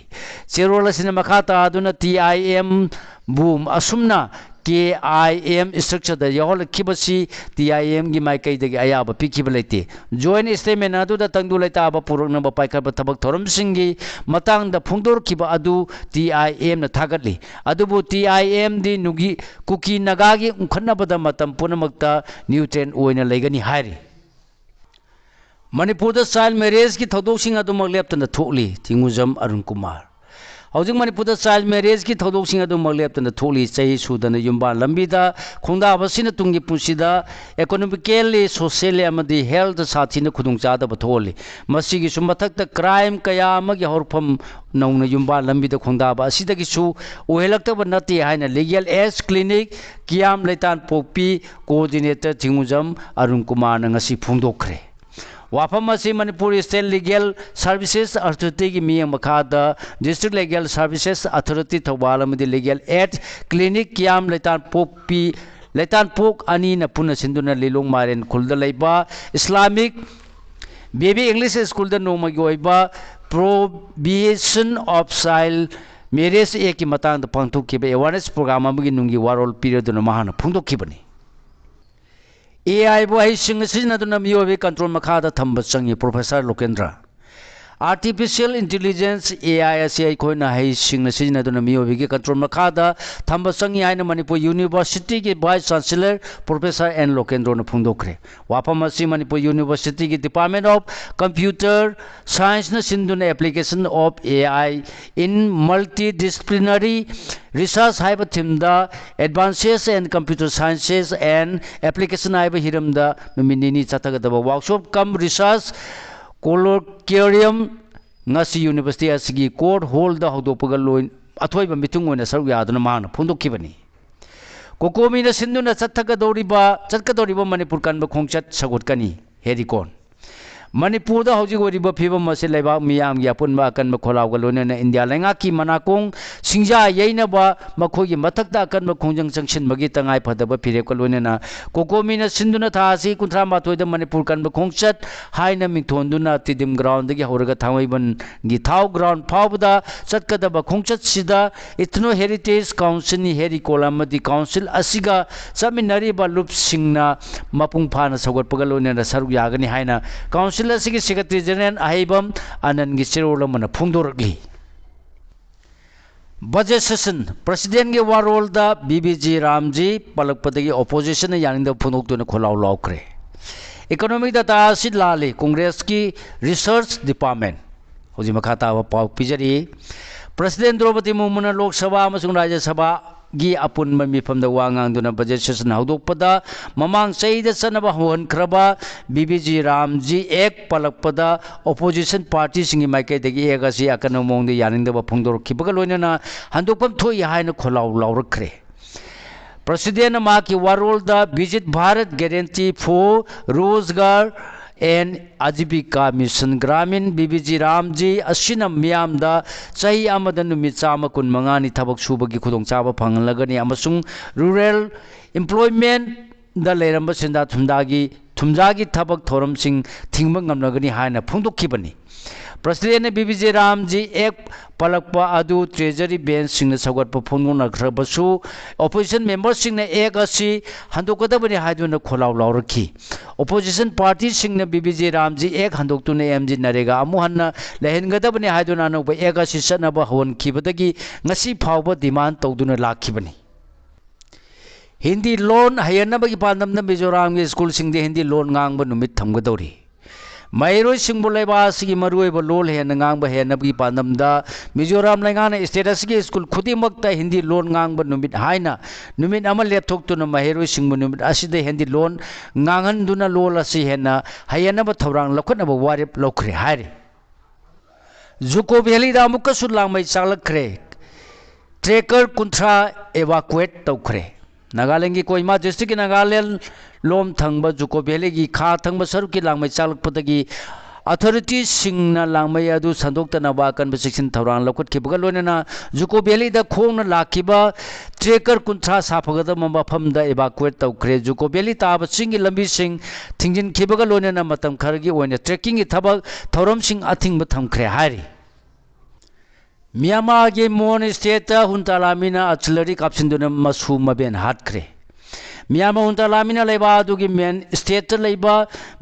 ꯆꯦꯔꯣꯜ ꯑꯁꯤꯅ ꯃꯈꯥ ꯇꯥꯗꯨꯅ ꯇꯤ ꯑꯥꯏ ꯑꯦꯝꯕꯨ ꯑꯁꯨꯝꯅ ꯀꯦ ꯑꯥꯏ ꯑꯦꯝ structureꯗ ꯌꯥꯎꯍꯜꯂꯛꯈꯤꯕꯁꯤ ꯇꯤ ꯑꯥꯏ ꯑꯦꯝꯒꯤ ꯃꯥꯏꯀꯩꯗꯒꯤ ꯑꯌꯥꯕ ꯄꯤꯈꯤꯕ ꯂꯩꯇꯦ꯫ Joint statement ꯑꯗꯨꯗ ꯇꯪꯗꯨ ꯂꯩꯇꯥꯕ ꯄꯨꯔꯛꯅꯕ ꯄꯥꯏꯈꯠꯄ ꯊꯕꯛ ꯊꯧꯔꯝꯁꯤꯡꯒꯤ ꯃꯇꯥꯡꯗ ꯐꯣꯡꯗꯣꯔꯛꯈꯤꯕ ꯑꯗꯨ ꯇꯤ ꯑꯥꯏ ꯑꯦꯝꯅ ꯊꯥꯒꯠꯂꯤ꯫ ꯑꯗꯨꯕꯨ ꯇꯤ ꯑꯥꯏ ꯑꯦꯝꯗꯤ ꯅꯨꯒꯤ-, ꯀꯨꯀꯤ ꯅꯥꯒꯥꯒꯤ ꯎꯪꯈꯠꯅꯕꯗ ꯃꯇꯝ ꯄꯨꯝꯅꯃꯛꯇ neutral ꯑꯣꯏꯅ ꯂꯩꯒꯅꯤ ꯍꯥꯏꯔꯤ꯫ ꯃꯅꯤꯄꯨꯔꯗ child marriageꯀꯤ ꯊꯧꯗꯣꯛꯁꯤꯡ ꯑꯗꯨꯃꯛ ꯂꯦꯞꯇꯅ ꯊꯣꯛꯂꯤ, ꯊꯤꯡꯉꯨꯖꯝ ꯑꯔꯨꯟ ꯀꯨꯃꯥꯔ꯫ ꯍꯧꯖꯤꯛ ꯃꯅꯤꯄꯨꯔꯗ child marriageꯀꯤ ꯊꯧꯗꯣꯛꯁꯤꯡ ꯑꯗꯨꯃꯛ ꯂꯦꯞꯇꯅ ꯊꯣꯛꯂꯤ꯫ ꯆꯍꯤ ꯁꯨꯗꯅ ꯌꯨꯝꯕꯥꯟ ꯂꯝꯕꯤꯗ ꯈꯣꯡꯗꯥꯕꯁꯤꯅ ꯇꯨꯡꯒꯤ ꯄꯨꯟꯁꯤꯗ economically, socially ꯑꯃꯗꯤ health ꯁꯥꯊꯤꯅ ꯈꯨꯗꯣꯡꯆꯥꯗꯕ ꯊꯣꯛꯍꯜꯂꯤ꯫ ꯃꯁꯤꯒꯤꯁꯨ ꯃꯊꯛꯇ crime ꯀꯌꯥ ꯑꯃꯒꯤ ꯍꯧꯔꯛꯐꯝ ꯅꯧꯅ ꯌꯨꯝꯕꯥꯟ ꯂꯝꯕꯤꯗ ꯈꯣꯡꯗꯥꯕ ꯑꯁꯤꯗꯒꯤꯁꯨ ꯑꯣꯏꯍꯜꯂꯛꯇꯕ ꯅꯠꯇꯦ ꯍꯥꯏꯅ Legal Aid Clinic, ꯀꯤꯌꯥꯝ ꯂꯩꯇꯥꯟ ꯄꯣꯛꯄꯤ, coordinator ꯊꯤꯡꯉꯨꯖꯝ Arun ꯀꯨꯃꯥꯔꯅ ꯉꯁꯤ ꯐꯣꯡꯗꯣꯛꯈ꯭ꯔꯦ꯫ ꯋꯥꯐꯝ ꯑꯁꯤ ꯃꯅꯤꯄꯨꯔ State Legal Services Authorityꯒꯤ ꯃꯤꯠꯌꯦꯡ ꯃꯈꯥꯗ District Legal Services Authority Thoubal ꯑꯃꯗꯤ Legal Aid Clinic ꯀꯤꯌꯥꯝ ꯂꯩꯇꯥꯟ ꯄꯣꯛꯄꯤ, ꯂꯩꯇꯥꯟ ꯄꯣꯛ ꯑꯅꯤꯅ ꯄꯨꯟꯅ ꯁꯤꯟꯗꯨꯅ ꯂꯤꯂꯣꯡ ꯃꯥꯏꯔꯦꯟ ꯈꯨꯜꯗ ꯂꯩꯕ Islamic Baby English Schoolꯗ ꯅꯣꯡꯃꯒꯤ ꯑꯣꯏꯕ Prohibition of Child Marriage Actꯀꯤ ꯃꯇꯥꯡꯗ ꯄꯥꯡꯊꯣꯛꯈꯤꯕ awareness program ꯑꯃꯒꯤ ꯅꯨꯡꯒꯤ ꯋꯥꯔꯣꯜ ꯄꯤꯔꯗꯨꯅ ꯃꯍꯥꯛꯅ ꯐꯣꯡꯗꯣꯛꯈꯤꯕꯅꯤ꯫ ꯑꯦ ꯑꯥꯏꯕꯨ ꯍꯩꯁꯤꯡꯅ ꯁꯤꯖꯤꯟꯅꯗꯨꯅ ꯃꯤꯑꯣꯏꯕꯒꯤ control ꯃꯈꯥꯗ ꯊꯝꯕ ꯆꯪꯏ, Professor ꯂꯣꯀꯦꯟꯗ꯭ꯔ꯫ Artificial Intelligence, A I, ꯑꯁꯤ ꯑꯩꯈꯣꯏꯅ ꯍꯩꯁꯤꯡꯅ ꯁꯤꯖꯤꯟꯅꯗꯨꯅ ꯃꯤꯑꯣꯏꯕꯒꯤ control ꯃꯈꯥꯗ ꯊꯝꯕ ꯆꯪꯏ ꯍꯥꯏꯅ ꯃꯅꯤꯄꯨꯔ University ꯒꯤ Vice Chancellor Professor N ꯂꯣꯀꯦꯟꯗ꯭ꯔꯣꯅ ꯐꯣꯡꯗꯣꯛꯈ꯭ꯔꯦ꯫ ꯋꯥꯐꯝ ꯑꯁꯤ ꯃꯅꯤꯄꯨꯔ University ꯒꯤ Department of Computer Science ꯅ ꯁꯤꯟꯗꯨꯅ Application of A I in Multidisciplinary Research ꯍꯥꯏꯕ theme the Advances in Computer Sciences and Application ꯍꯥꯏꯕ ꯍꯤꯔꯝꯗ ꯅꯨꯃꯤꯠ ꯅꯤꯅꯤ ꯆꯠꯊꯒꯗꯕ workshop cum research colloquium ꯉꯁꯤ university ꯑꯁꯤꯒꯤ court hall ꯗ ꯍꯧꯗꯣꯛꯄꯒ ꯂꯣꯏ-, ꯑꯊꯣꯏꯕ ꯃꯤꯊꯨꯡ ꯑꯣꯏꯅ ꯁꯔꯨꯛ ꯌꯥꯗꯨꯅ ꯃꯍꯥꯛꯅ ꯐꯣꯡꯗꯣꯛꯈꯤꯕꯅꯤ꯫ COCOMI ꯅ ꯁꯤꯟꯗꯨꯅ ꯆꯠꯊꯒꯗꯧꯔꯤꯕ, ꯆꯠꯀꯗꯧꯔꯤꯕ ꯃꯅꯤꯄꯨꯔ ꯀꯟꯕ ꯈꯣꯡꯆꯠ ꯁꯧꯒꯠꯀꯅꯤ꯫ ꯍꯦꯔꯤꯀꯣꯟ꯫ ꯃꯅꯤꯄꯨꯔꯗ ꯍꯧꯖꯤꯛ ꯑꯣꯏꯔꯤꯕ ꯐꯤꯕꯝ ꯑꯁꯤ ꯂꯩꯕꯥꯛ ꯃꯤꯌꯥꯝꯒꯤ ꯑꯄꯨꯟꯕ ꯑꯀꯟꯕ ꯈꯣꯜꯂꯥꯎꯒ ꯂꯣꯏꯅꯅ ꯏꯟꯗꯤꯌꯥ ꯂꯩꯉꯥꯛꯀꯤ ꯃꯅꯥꯀꯣꯡ ꯁꯤꯡꯖꯥ ꯌꯩꯅꯕ ꯃꯈꯣꯏꯒꯤ ꯃꯊꯛꯇ ꯑꯀꯟꯕ ꯈꯣꯡꯖꯪ ꯆꯪꯁꯤꯟꯕꯒꯤ ꯇꯉꯥꯏ ꯐꯗꯕ ꯐꯤꯔꯦꯞꯀ ꯂꯣꯏꯅꯅ COCOMI ꯅ ꯁꯤꯟꯗꯨꯅ ꯊꯥ ꯑꯁꯤ ꯀꯨꯟꯊ꯭ꯔꯥ ꯃꯥꯊꯣꯏꯗ ꯃꯅꯤꯄꯨꯔ ꯀꯟꯕ ꯈꯣꯡꯆꯠ ꯍꯥꯏꯅ ꯃꯤꯡꯊꯣꯟꯗꯨꯅ ꯇꯤꯗꯤꯝ ground ꯗꯒꯤ ꯍꯧꯔꯒ ꯊꯥꯡꯃꯩꯕꯟꯒꯤ ꯊꯥꯎ ground ꯐꯥꯎꯕꯗ ꯆꯠꯀꯗꯕ ꯈꯣꯡꯆꯠꯁꯤꯗ Ethno Heritage Council ꯅꯤ ꯍꯦꯔꯤꯀꯣꯟ ꯑꯃꯗꯤ council ꯑꯁꯤꯒ ꯆꯠꯃꯤꯟꯅꯔꯤꯕ ꯂꯨꯞꯁꯤꯡꯅ ꯃꯄꯨꯡ ꯐꯥꯅ ꯁꯧꯒꯠꯄꯒ ꯂꯣꯏꯅꯅ ꯁꯔꯨꯛ ꯌꯥꯒꯅꯤ ꯍꯥꯏꯅ council ꯑꯁꯤꯒꯤ Secretary General ꯑꯍꯩꯕꯝ ꯑꯅꯟꯒꯤ ꯆꯦꯔꯣꯜ ꯑꯃꯅ ꯐꯣꯡꯗꯣꯔꯛꯂꯤ꯫ Budget session, President ꯀꯤ ꯋꯥꯔꯣꯜꯗ ꯕꯤ ꯕꯤ ꯖꯤ ꯔꯥꯝꯖꯤ ꯄꯜꯂꯛꯄꯗꯒꯤ opposition ꯅ ꯌꯥꯅꯤꯡꯗꯕ ꯐꯣꯡꯗꯣꯛꯇꯨꯅ ꯈꯣꯜꯂꯥꯎ ꯂꯥꯎꯈ꯭ꯔꯦ꯫ Economic data ꯑꯁꯤ ꯂꯥꯜꯂꯤ, Congress ꯀꯤ Research Department꯫ ꯍꯧꯖꯤꯛ ꯃꯈꯥ ꯇꯥꯕ ꯄꯥꯎ ꯄꯤꯖꯔꯤ꯫ President ꯗ꯭ꯔꯧꯄꯗꯤ ꯃꯨꯔꯃꯨꯅ ꯂꯣꯛ ꯁꯚꯥ ꯑꯃꯁꯨꯡ ꯔꯥꯖ꯭ꯌ ꯁꯚꯥꯒꯤ ꯑꯄꯨꯟꯕ ꯃꯤꯐꯝꯗ ꯋꯥ ꯉꯥꯡꯗꯨꯅ budget session ꯍꯧꯗꯣꯛꯄꯗ ꯃꯃꯥꯡ ꯆꯍꯤꯗ ꯆꯠꯅꯕ ꯍꯧꯍꯟꯈ꯭ꯔꯕ B B G Ramji Act ꯄꯜꯂꯛꯄꯗ opposition party ꯁꯤꯡꯒꯤ ꯃꯥꯏꯀꯩꯗꯒꯤ Act ꯑꯁꯤ ꯑꯀꯟꯕ ꯃꯑꯣꯡꯗ ꯌꯥꯅꯤꯡꯗꯕ ꯐꯣꯡꯗꯣꯔꯛꯈꯤꯕꯒ ꯂꯣꯏꯅꯅ ꯍꯟꯗꯣꯛꯐꯝ ꯊꯣꯛꯏ ꯍꯥꯏꯅ ꯈꯣꯜꯂꯥꯎ ꯂꯥꯎꯔꯛꯈ꯭ꯔꯦ꯫ President ꯅ ꯃꯍꯥꯛꯀꯤ ꯋꯥꯔꯣꯜꯗ Viksit Bharat Guarantee for Rozgar and Ajibika Mission Gramin, B B G Ramji ꯑꯁꯤꯅ ꯃꯤꯌꯥꯝꯗ ꯆꯍꯤ ꯑꯃꯗ ꯅꯨꯃꯤꯠ ꯆꯥꯝꯃ ꯀꯨꯟꯃꯉꯥꯅꯤ ꯊꯕꯛ ꯁꯨꯕꯒꯤ ꯈꯨꯗꯣꯡꯆꯥꯕ ꯐꯪꯍꯜꯂꯒꯅꯤ ꯑꯃꯁꯨꯡ rural employment ꯗ ꯂꯩꯔꯝꯕ ꯁꯦꯟꯖꯥ ꯊꯨꯝꯖꯥꯒꯤ, ꯊꯨꯝꯖꯥꯒꯤ ꯊꯕꯛ ꯊꯧꯔꯝꯁꯤꯡ ꯊꯤꯡꯕ ꯉꯝꯂꯒꯅꯤ ꯍꯥꯏꯅ ꯐꯣꯡꯗꯣꯛꯈꯤꯕꯅꯤ꯫ President ꯅ B B G Ramji Act ꯄꯜꯂꯛꯄ ꯑꯗꯨ Treasury Bench ꯁꯤꯡꯅ ꯁꯧꯒꯠꯄ ꯐꯣꯡꯗꯣꯛꯅꯈ꯭ꯔꯕꯁꯨ, opposition member ꯁꯤꯡꯅ Act ꯑꯁꯤ ꯍꯟꯗꯣꯛꯀꯗꯕꯅꯤ ꯍꯥꯏꯗꯨꯅ ꯈꯣꯜꯂꯥꯎ ꯂꯥꯎꯔꯛꯈꯤ꯫ ꯑꯣꯄꯣꯖꯤꯁꯟ ꯄꯥꯔꯇꯤꯁꯤꯡꯅ ꯕꯤ ꯕꯤ ꯖꯤ ꯔꯥꯝꯖꯤ ꯑꯦꯛ ꯍꯟꯗꯣꯛꯇꯨꯅ ꯑꯦꯝ ꯖꯤ ꯅꯔꯦꯒꯥ ꯑꯃꯨꯛ ꯍꯟꯅ ꯂꯩꯍꯟꯒꯗꯕꯅꯤ ꯍꯥꯏꯗꯨꯅ ꯑꯅꯧꯕ ꯑꯦꯛ ꯑꯁꯤ ꯆꯠꯅꯕ ꯍꯧꯍꯟꯈꯤꯕꯗꯒꯤ ꯉꯁꯤ ꯐꯥꯎꯕ ꯗꯤꯃꯥꯟ ꯇꯧꯗꯨꯅ ꯂꯥꯛꯈꯤꯕꯅꯤ꯫ ꯍꯤꯟꯗꯤ ꯂꯣꯟ ꯍꯩꯍꯟꯅꯕꯒꯤ ꯄꯥꯟꯗꯝꯗ ꯃꯤꯖꯣꯔꯥꯝꯒꯤ ꯁ꯭ꯀꯨꯜꯁꯤꯡꯗ ꯍꯤꯟꯗꯤ ꯂꯣꯟ ꯉꯥꯡꯕ ꯅꯨꯃꯤꯠ ꯊꯝꯒꯗꯧꯔꯤ꯫ ꯃꯍꯩꯔꯣꯏꯁꯤꯡꯕꯨ ꯂꯩꯕꯥꯛ ꯑꯁꯤꯒꯤ ꯃꯔꯨꯑꯣꯏꯕ ꯂꯣꯜ ꯍꯦꯟꯅ ꯉꯥꯡꯕ ꯍꯩꯍꯟꯅꯕꯒꯤ ꯄꯥꯟꯗꯝꯗ ꯃꯤꯖꯣꯔꯥꯝ ꯂꯩꯉꯥꯛꯅ ꯁ꯭ꯇꯦꯠ ꯑꯁꯤꯒꯤ ꯁ꯭ꯀꯨꯜ ꯈꯨꯗꯤꯡꯃꯛꯇ ꯍꯤꯟꯗꯤ ꯂꯣꯟ ꯉꯥꯡꯕ ꯅꯨꯃꯤꯠ ꯍꯥꯏꯅ ꯅꯨꯃꯤꯠ ꯑꯃ ꯂꯦꯞꯊꯣꯛꯇꯨꯅ ꯃꯍꯩꯔꯣꯏꯁꯤꯡꯕꯨ ꯅꯨꯃꯤꯠ ꯑꯁꯤꯗ ꯍꯤꯟꯗꯤ ꯂꯣꯟ ꯉꯥꯡꯍꯟꯗꯨꯅ ꯂꯣꯜ ꯑꯁꯤ ꯍꯦꯟꯅ ꯍꯩꯍꯟꯅꯕ ꯊꯧꯔꯥꯡ ꯂꯧꯈꯠꯅꯕ ꯋꯥꯔꯦꯞ ꯂꯧꯈ꯭ꯔꯦ ꯍꯥꯏꯔꯤ꯫ ꯖꯨꯀꯣ ꯚꯦꯂꯤꯗ ꯑꯃꯨꯛꯀꯁꯨ ꯂꯥꯡꯃꯩ ꯆꯥꯛꯂꯛꯈ꯭ꯔꯦ꯫ ꯇ꯭ꯔꯦꯀꯔ ꯀꯨꯟꯊ꯭ꯔꯥ ꯏꯚꯥꯀꯨꯋꯦꯠ ꯇꯧꯈ꯭ꯔꯦ꯫ ꯅꯥꯒꯥꯂꯦꯟꯒꯤ ꯀꯣꯍꯤꯃꯥ ꯗꯤꯁꯇ꯭ꯔꯤꯛꯀꯤ ꯅꯥꯒꯥꯂꯦꯟ ꯂꯣꯝ ꯊꯪꯕ ꯖꯨꯀꯣ ꯚꯦꯂꯤꯒꯤ ꯈꯥ ꯊꯪꯕ ꯁꯔꯨꯛꯀꯤ ꯂꯥꯡꯃꯩ ꯆꯥꯛꯂꯛꯄꯗꯒꯤ ꯑꯣꯊꯣꯔꯤꯇꯤꯁꯤꯡꯅ ꯂꯥꯡꯃꯩ ꯑꯗꯨ ꯁꯟꯗꯣꯛꯇꯅꯕ ꯑꯀꯟꯕ ꯆꯦꯛꯁꯤꯟ ꯊꯧꯔꯥꯡ ꯂꯧꯈꯠꯈꯤꯕꯒ ꯂꯣꯏꯅꯅ ꯖꯨꯀꯣ ꯚꯦꯂꯤꯗ ꯈꯣꯡꯅ ꯂꯥꯛꯈꯤꯕ ꯇ꯭ꯔꯦꯀꯔ ꯀꯨꯟꯊ꯭ꯔꯥ ꯁꯥꯐꯒꯗꯕ ꯃꯐꯝꯗ ꯏꯚꯥꯀꯨꯋꯦꯠ ꯇꯧꯈ꯭ꯔꯦ꯫ ꯖꯨꯀꯣ ꯚꯦꯂꯤ ꯇꯥꯕ ꯆꯤꯡꯒꯤ ꯂꯝꯕꯤꯁꯤꯡ ꯊꯤꯡꯖꯤꯟꯈꯤꯕꯒ ꯂꯣꯏꯅꯅ ꯃꯇꯝ ꯈꯔꯒꯤ ꯑꯣꯏꯅ ꯇ꯭ꯔꯦꯛꯀꯤꯡꯒꯤ ꯊꯕꯛ ꯊꯧꯔꯝꯁꯤꯡ ꯑꯊꯤꯡꯕ ꯊꯝꯈ꯭ꯔꯦ ꯍꯥꯏꯔꯤ꯫ ꯃ꯭ꯌꯥꯟꯃꯥꯔꯒꯤ ꯃꯣꯟ ꯁ꯭ꯇꯦꯠꯇ ꯍꯨꯟꯇꯥ ꯂꯥꯃꯤꯅ ꯑꯥꯔꯇꯤꯂꯔꯤ ꯀꯥꯞꯁꯤꯟꯗꯨꯅ ꯃꯁꯨ ꯃꯕꯦꯟ ꯍꯥꯠꯈ꯭ꯔꯦ꯫ ꯃ꯭ꯌꯥꯟꯃꯥꯔ ꯍꯨꯟꯇꯥ ꯂꯥꯃꯤꯅ ꯂꯩꯕꯥꯛ ꯑꯗꯨꯒꯤ ꯃꯦꯟ ꯁ꯭ꯇꯦꯠꯇ ꯂꯩꯕ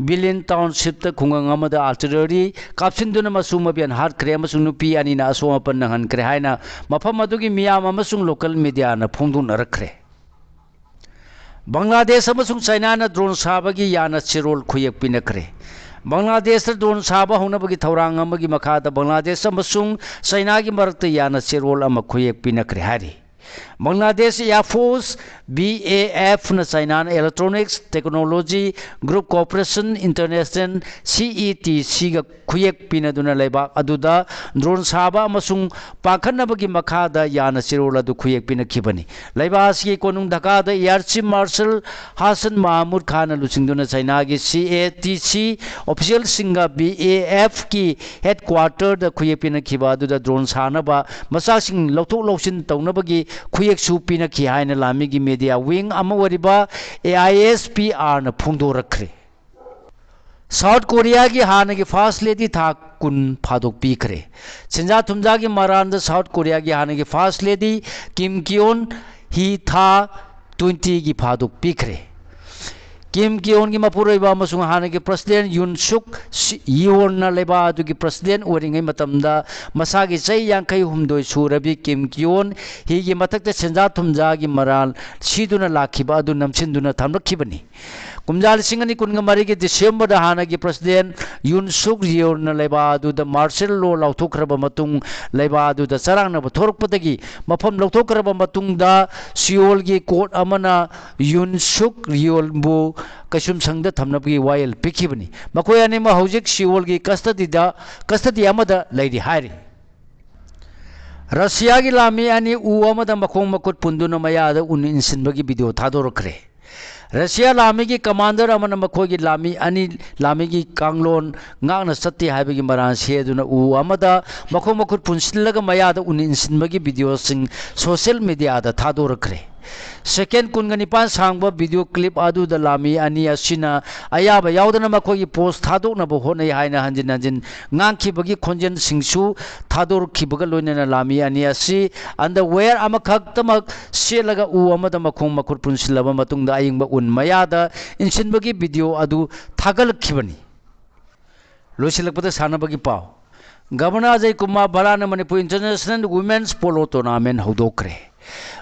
ꯕꯤꯂꯤꯟ ꯇꯥꯎꯟꯁꯤꯞꯇ ꯈꯨꯡꯒꯪ ꯑꯃꯗ ꯑꯥꯔꯇꯤꯂꯔꯤ ꯀꯥꯞꯁꯤꯟꯗꯨꯅ ꯃꯁꯨ ꯃꯕꯦꯟ ꯍꯥꯠꯈ꯭ꯔꯦ ꯑꯃꯁꯨꯡ ꯅꯨꯄꯤ ꯑꯅꯤꯅ ꯑꯁꯣꯛ ꯑꯄꯟ ꯅꯪꯍꯟꯈ꯭ꯔꯦ ꯍꯥꯏꯅ ꯃꯐꯝ ꯑꯗꯨꯒꯤ ꯃꯤꯌꯥꯝ ꯑꯃꯁꯨꯡ ꯂꯣꯀꯦꯜ ꯃꯤꯗꯤꯌꯥꯅ ꯐꯣꯡꯗꯣꯛꯅꯔꯛꯈ꯭ꯔꯦ꯫ ꯕꯪꯒ꯭ꯂꯥꯗꯦꯁ ꯑꯃꯁꯨꯡ ꯆꯥꯏꯅꯥꯅ ꯗ꯭ꯔꯣꯟ ꯁꯥꯕꯒꯤ ꯌꯥꯅ ꯆꯦꯔꯣꯜ ꯈꯨꯌꯦꯛ ꯄꯤꯅꯈ꯭ꯔꯦ꯫ ꯕꯪꯒ꯭ꯂꯥꯗꯦꯁꯇ ꯗ꯭ꯔꯣꯟ ꯁꯥꯕ ꯍꯧꯅꯕꯒꯤ ꯊꯧꯔꯥꯡ ꯑꯃꯒꯤ ꯃꯈꯥꯗ ꯕꯪꯒ꯭ꯂꯥꯗꯦꯁ ꯑꯃꯁꯨꯡ ꯆꯥꯏꯅꯥꯒꯤ ꯃꯔꯛꯇ ꯌꯥꯅ ꯆꯦꯔꯣꯜ ꯑꯃ ꯈꯨꯌꯦꯛ ꯄꯤꯅꯈ꯭ꯔꯦ ꯍꯥꯏꯔꯤ꯫ Bangladesh air force, B A ꯑꯦꯐꯅ ꯆꯥꯏꯅꯥꯅ electronics technology group cooperation international, C E T ꯁꯤꯒ ꯈꯨꯌꯦꯛ ꯄꯤꯅꯗꯨꯅ ꯂꯩꯕꯥꯛ ꯑꯗꯨꯗ ꯗ꯭ꯔꯣꯟ ꯁꯥꯕ ꯑꯃꯁꯨꯡ ꯄꯥꯈꯠꯅꯕꯒꯤ ꯃꯈꯥꯗ ꯌꯥꯅ ꯆꯦꯔꯣꯜ ꯑꯗꯨ ꯈꯨꯌꯦꯛ ꯄꯤꯅꯈꯤꯕꯅꯤ꯫ ꯂꯩꯕꯥꯛ ꯑꯁꯤꯒꯤ ꯀꯣꯅꯨꯡ ꯙꯀꯥꯗ ꯑꯦꯌꯥꯔ ꯆꯤꯐ ꯃꯥꯔꯁꯦꯜ ꯍꯥꯁꯟ ꯃꯍꯃꯨꯗ ꯈꯥꯟꯅ ꯂꯨꯆꯤꯡꯗꯨꯅ ꯆꯥꯏꯅꯥꯒꯤ ꯁꯤ A T C ꯑꯣꯐꯤꯁꯤꯌꯦꯜꯁꯤꯡꯒ B A ꯑꯦꯐꯀꯤ ꯍꯦꯗꯀ꯭ꯋꯥꯇꯔꯗ ꯈꯨꯌꯦꯛ ꯄꯤꯅꯈꯤꯕ ꯑꯗꯨꯗ ꯗ꯭ꯔꯣꯟ ꯁꯥꯅꯕ ꯃꯆꯥꯛꯁꯤꯡ ꯂꯧꯊꯣꯛ ꯂꯧꯁꯤꯟ ꯇꯧꯅꯕꯒꯤ ꯈꯨꯌꯦꯛꯁꯨ ꯄꯤꯅꯈꯤ ꯍꯥꯏꯅ ꯂꯥꯟꯃꯤꯒꯤ ꯃꯦꯗꯤꯌꯥ ꯋꯤꯡ ꯑꯃ ꯑꯣꯏꯔꯤꯕ A I S P ꯑꯥꯔꯅ ꯐꯣꯡꯗꯣꯔꯛꯈ꯭ꯔꯦ꯫ South ꯀꯣꯔꯤꯌꯥꯒꯤ ꯍꯥꯟꯅꯒꯤ ꯐꯥꯔꯁ ꯂꯦꯗꯤ ꯊꯥ ꯀꯨꯟ ꯐꯥꯗꯣꯛ ꯄꯤꯈ꯭ꯔꯦ꯫ ꯁꯦꯟꯖꯥ ꯊꯨꯝꯖꯥꯒꯤ ꯃꯔꯥꯟꯗ ꯁꯥꯎꯠ ꯀꯣꯔꯤꯌꯥꯒꯤ ꯍꯥꯟꯅꯒꯤ ꯐꯥꯔꯁ ꯂꯦꯗꯤ ꯀꯤꯝ ꯀꯤꯌꯣꯟ ꯍꯤ ꯊꯥ ꯇ꯭ꯋꯦꯟꯇꯤꯒꯤ ꯐꯥꯗꯣꯛ ꯄꯤꯈ꯭ꯔꯦ꯫ ꯀꯤꯝ ꯀꯤꯌꯣꯟꯒꯤ ꯃꯄꯨꯔꯣꯏꯕ ꯑꯃꯁꯨꯡ ꯍꯥꯟꯅꯒꯤ ꯄ꯭ꯔꯁꯤꯗꯦꯟ ꯌꯨꯟ ꯁꯨꯛ ꯁꯤ-, ꯌꯤꯑꯣꯟꯅ ꯂꯩꯕꯥꯛ ꯑꯗꯨꯒꯤ ꯄ꯭ꯔꯁꯤꯗꯦꯟ ꯑꯣꯏꯔꯤꯉꯩ ꯃꯇꯝꯗ ꯃꯁꯥꯒꯤ ꯆꯍꯤ ꯌꯥꯡꯈꯩ ꯍꯨꯝꯗꯣꯏ ꯁꯨꯔꯕꯤ ꯀꯤꯝ ꯀꯤꯌꯣꯟ ꯍꯤꯒꯤ ꯃꯊꯛꯇ ꯁꯦꯟꯖꯥ ꯊꯨꯝꯖꯥꯒꯤ ꯃꯔꯥꯜ ꯁꯤꯗꯨꯅ ꯂꯥꯛꯈꯤꯕ ꯑꯗꯨ ꯅꯝꯁꯤꯟꯗꯨꯅ ꯊꯝꯂꯛꯈꯤꯕꯅꯤ꯫ ꯀꯨꯝꯖꯥ ꯂꯤꯁꯤꯡ ꯑꯅꯤ ꯀꯨꯟꯒ ꯃꯔꯤꯒꯤ ꯗꯤꯁꯦꯝꯕꯔꯗ ꯍꯥꯟꯅꯒꯤ ꯄ꯭ꯔꯁꯤꯗꯦꯟ ꯌꯨꯟ ꯁꯨꯛ ꯌꯤꯑꯣꯟꯅ ꯂꯩꯕꯥꯛ ꯑꯗꯨꯗ ꯃꯥꯔꯁꯦꯜ ꯂꯣ ꯂꯥꯎꯊꯣꯛꯈ꯭ꯔꯕ ꯃꯇꯨꯡ, ꯂꯩꯕꯥꯛ ꯑꯗꯨꯗ ꯆꯔꯥꯡꯅꯕ ꯊꯣꯔꯛꯄꯗꯒꯤ ꯃꯐꯝ ꯂꯧꯊꯣꯛꯈ꯭ꯔꯕ ꯃꯇꯨꯡꯗ, ꯁꯤꯑꯣꯜꯒꯤ ꯀꯣꯔꯠ ꯑꯃꯅ ꯌꯨꯟ ꯁꯨꯛ ꯌꯤꯑꯣꯟꯕꯨ ꯀꯩꯁꯨꯝꯁꯪꯗ ꯊꯝꯅꯕꯒꯤ ꯋꯥꯌꯦꯜ ꯄꯤꯈꯤꯕꯅꯤ꯫ ꯃꯈꯣꯏ ꯑꯅꯤꯃꯛ ꯍꯧꯖꯤꯛ ꯁꯤꯑꯣꯜꯒꯤ ꯀꯁꯇꯗꯤꯗ, ꯀꯁꯇꯗꯤ ꯑꯃꯗ ꯂꯩꯔꯤ ꯍꯥꯏꯔꯤ꯫ ꯔꯁꯤꯌꯥꯒꯤ ꯂꯥꯟꯃꯤ ꯑꯅꯤ ꯎ ꯑꯃꯗ ꯃꯈꯣꯡ ꯃꯈꯨꯠ ꯄꯨꯟꯗꯨꯅ ꯃꯌꯥꯗ ꯎꯟ ꯏꯟꯁꯤꯟꯕꯒꯤ ꯚꯤꯗꯤꯑꯣ ꯊꯥꯗꯣꯔꯛꯈ꯭ꯔꯦ꯫ ꯔꯁꯤꯌꯥ ꯂꯥꯟꯃꯤꯒꯤ ꯀꯃꯥꯟꯗꯔ ꯑꯃꯅ ꯃꯈꯣꯏꯒꯤ ꯂꯥꯟꯃꯤ ꯑꯅꯤ, ꯂꯥꯟꯃꯤꯒꯤ ꯀꯥꯡꯂꯣꯟ ꯉꯥꯛꯅ ꯆꯠꯇꯦ ꯍꯥꯏꯕꯒꯤ ꯃꯔꯥꯜ ꯁꯤꯗꯨꯅ ꯎ ꯑꯃꯗ ꯃꯈꯣꯡ ꯃꯈꯨꯠ ꯄꯨꯟꯁꯤꯜꯂꯒ ꯃꯌꯥꯗ ꯎꯟ ꯏꯟꯁꯤꯟꯕꯒꯤ ꯚꯤꯗꯤꯑꯣꯁꯤꯡ ꯁꯣꯁꯤꯌꯦꯜ ꯃꯤꯗꯤꯌꯥꯗ ꯊꯥꯗꯣꯔꯛꯈ꯭ꯔꯦ꯫ ꯁꯦꯀꯦꯟ ꯀꯨꯟꯒ ꯅꯤꯄꯥꯟ ꯁꯥꯡꯕ ꯚꯤꯗꯤꯑꯣ ꯀ꯭ꯂꯤꯞ ꯑꯗꯨꯗ ꯂꯥꯟꯃꯤ ꯑꯅꯤ ꯑꯁꯤꯅ ꯑꯌꯥꯕ ꯌꯥꯎꯗꯅ ꯃꯈꯣꯏꯒꯤ ꯄꯣꯁ ꯊꯥꯗꯣꯛꯅꯕ ꯍꯣꯠꯅꯩ ꯍꯥꯏꯅ ꯍꯟꯖꯤꯟ ꯍꯟꯖꯤꯟ ꯉꯥꯡꯈꯤꯕꯒꯤ ꯈꯣꯟꯖꯦꯜꯁꯤꯡꯁꯨ ꯊꯥꯗꯣꯔꯛꯈꯤꯕꯒ ꯂꯣꯏꯅꯅ ꯂꯥꯟꯃꯤ ꯑꯅꯤ ꯑꯁꯤ ꯑꯟꯗꯔꯋꯦꯌꯔ ꯑꯃꯈꯛꯇꯃꯛ ꯁꯦꯠꯂꯒ ꯎ ꯑꯃꯗ ꯃꯈꯣꯡ ꯃꯈꯨꯠ ꯄꯨꯟꯁꯤꯜꯂꯕ ꯃꯇꯨꯡꯗ ꯑꯏꯪꯕ ꯎꯟ ꯃꯌꯥꯗ ꯏꯟꯁꯤꯟꯕꯒꯤ ꯚꯤꯗꯤꯑꯣ ꯑꯗꯨ ꯊꯥꯒꯠꯂꯛꯈꯤꯕꯅꯤ꯫ ꯂꯣꯏꯁꯤꯜꯂꯛꯄꯗ ꯁꯥꯟꯅꯕꯒꯤ ꯄꯥꯎ꯫ ꯒꯕꯔꯅꯔ ꯑꯖꯌ ꯀꯨꯃꯥꯔ ꯚꯜꯂꯥꯅ Manipur international women's polo tournament ꯍꯧꯗꯣꯛꯈ꯭ꯔꯦ꯫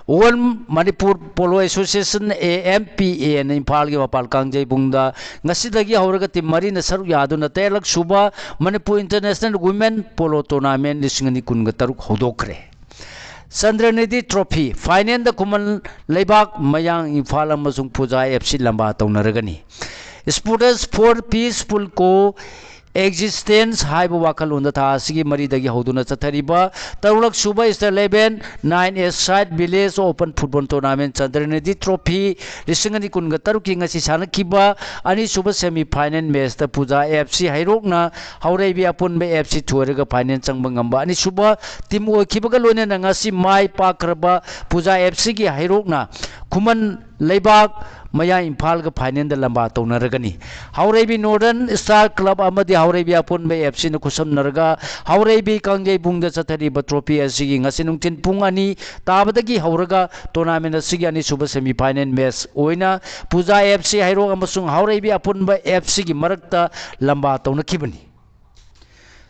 All Manipur polo association, A M P ꯑꯦꯅ ꯏꯝꯐꯥꯜꯒꯤ ꯃꯄꯥꯜ ꯀꯥꯡꯖꯩꯕꯨꯡꯗ ꯉꯁꯤꯗꯒꯤ ꯍꯧꯔꯒ ꯇꯤꯝ ꯃꯔꯤꯅ ꯁꯔꯨꯛ ꯌꯥꯗꯨꯅ ꯇꯔꯦꯠꯂꯛ ꯁꯨꯕ Manipur international women polo tournament ꯂꯤꯁꯤꯡ ꯑꯅꯤ ꯀꯨꯟꯒ ꯇꯔꯨꯛ ꯍꯧꯗꯣꯛꯈ꯭ꯔꯦ꯫ ꯆꯟꯗ꯭ꯔꯅꯤꯙꯤ ꯇ꯭ꯔꯣꯐꯤ ꯐꯥꯏꯅꯦꯜꯗ ꯈꯨꯃꯟ ꯂꯩꯕꯥꯛ, ꯃꯌꯥꯡ ꯏꯝꯐꯥꯜ ꯑꯃꯁꯨꯡ ꯄꯨꯖꯥ ꯑꯦꯐ ꯁꯤ ꯂꯝꯕꯥ ꯇꯧꯅꯔꯒꯅꯤ꯫ Sports for Peaceful Co-Existence ꯍꯥꯏꯕ ꯋꯥꯈꯜꯂꯣꯟꯗ ꯊꯥ ꯑꯁꯤꯒꯤ ꯃꯔꯤꯗꯒꯤ ꯍꯧꯗꯨꯅ ꯆꯠꯊꯔꯤꯕ ꯇꯔꯨꯛꯂꯛ ꯁꯨꯕ Star Eleven Nine A Side Village Open Football Tournament Chandranidhi trophy ꯂꯤꯁꯤꯡ ꯑꯅꯤ ꯀꯨꯟꯒ ꯇꯔꯨꯛꯀꯤ ꯉꯁꯤ ꯁꯥꯟꯅꯈꯤꯕ ꯑꯅꯤꯁꯨꯕ semi final matchꯇ ꯄꯨꯖꯥ ꯑꯦꯐ ꯁꯤ ꯍꯩꯔꯣꯛꯅ ꯍꯧꯔꯩꯕꯤ ꯑꯄꯨꯟꯕ ꯑꯦꯐ ꯁꯤ ꯊꯣꯏꯔꯒ ꯐꯥꯏꯅꯦꯜ ꯆꯪꯕ ꯉꯝꯕ ꯑꯅꯤꯁꯨꯕ ꯇꯤꯝ ꯑꯣꯏꯈꯤꯕꯒ ꯂꯣꯏꯅꯅ ꯉꯁꯤ ꯃꯥꯏ ꯄꯥꯛꯈ꯭ꯔꯕ ꯄꯨꯖꯥ ꯑꯦꯐ ꯁꯤꯒꯤ ꯍꯩꯔꯣꯛꯅ ꯈꯨꯃꯟ ꯂꯩꯕꯥꯛ ꯃꯌꯥ ꯏꯝꯐꯥꯜꯒ ꯐꯥꯏꯅꯦꯜꯗ ꯂꯝꯕꯥ ꯇꯧꯅꯔꯒꯅꯤ꯫ ꯍꯥꯎꯔꯩꯕꯤ ꯅꯣꯔꯗꯔꯟ ꯁ꯭ꯇꯥꯔ ꯀ꯭ꯂꯕ ꯑꯃꯗꯤ ꯍꯥꯎꯔꯩꯕꯤ ꯑꯄꯨꯟꯕ ꯑꯦꯐ ꯁꯤꯅ ꯈꯨꯠꯁꯝꯅꯔꯒ ꯍꯥꯎꯔꯩꯕꯤ ꯀꯥꯡꯖꯩꯕꯨꯡꯗ ꯆꯠꯊꯔꯤꯕ ꯇ꯭ꯔꯣꯐꯤ ꯑꯁꯤꯒꯤ ꯉꯁꯤ ꯅꯨꯡꯊꯤꯜ ꯄꯨꯡ ꯑꯅꯤ ꯇꯥꯕꯗꯒꯤ ꯍꯧꯔꯒ ꯇꯣꯔꯅꯥꯃꯦꯟ ꯑꯁꯤꯒꯤ ꯑꯅꯤꯁꯨꯕ ꯁꯦꯃꯤ ꯐꯥꯏꯅꯦꯜ ꯃꯦꯆ ꯑꯣꯏꯅ ꯄꯨꯖꯥ ꯑꯦꯐ ꯁꯤ ꯍꯩꯔꯣꯛ ꯑꯃꯁꯨꯡ ꯍꯥꯎꯔꯩꯕꯤ ꯑꯄꯨꯟꯕ ꯑꯦꯐ ꯁꯤꯒꯤ ꯃꯔꯛꯇ ꯂꯝꯕꯥ ꯇꯧꯅꯈꯤꯕꯅꯤ꯫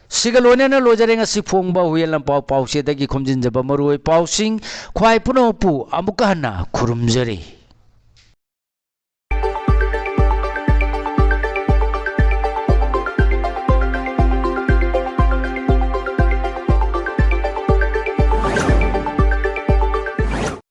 ꯁꯤꯒ ꯂꯣꯏꯅꯅ ꯂꯣꯏꯖꯔꯦ ꯉꯁꯤ ꯐꯣꯡꯕ ꯍꯨꯌꯦꯟ ꯂꯝꯄꯥꯎ ꯄꯥꯎꯆꯦꯗꯒꯤ ꯈꯣꯝꯖꯤꯟꯖꯕ ꯃꯔꯨꯑꯣꯏ ꯄꯥꯎꯁꯤꯡ꯫ ꯈ꯭ꯋꯥꯏ ꯄꯨꯝꯅꯃꯛꯄꯨ ꯑꯃꯨꯛꯀ ꯍꯟꯅ ꯈꯨꯔꯨꯝꯖꯔꯤ꯫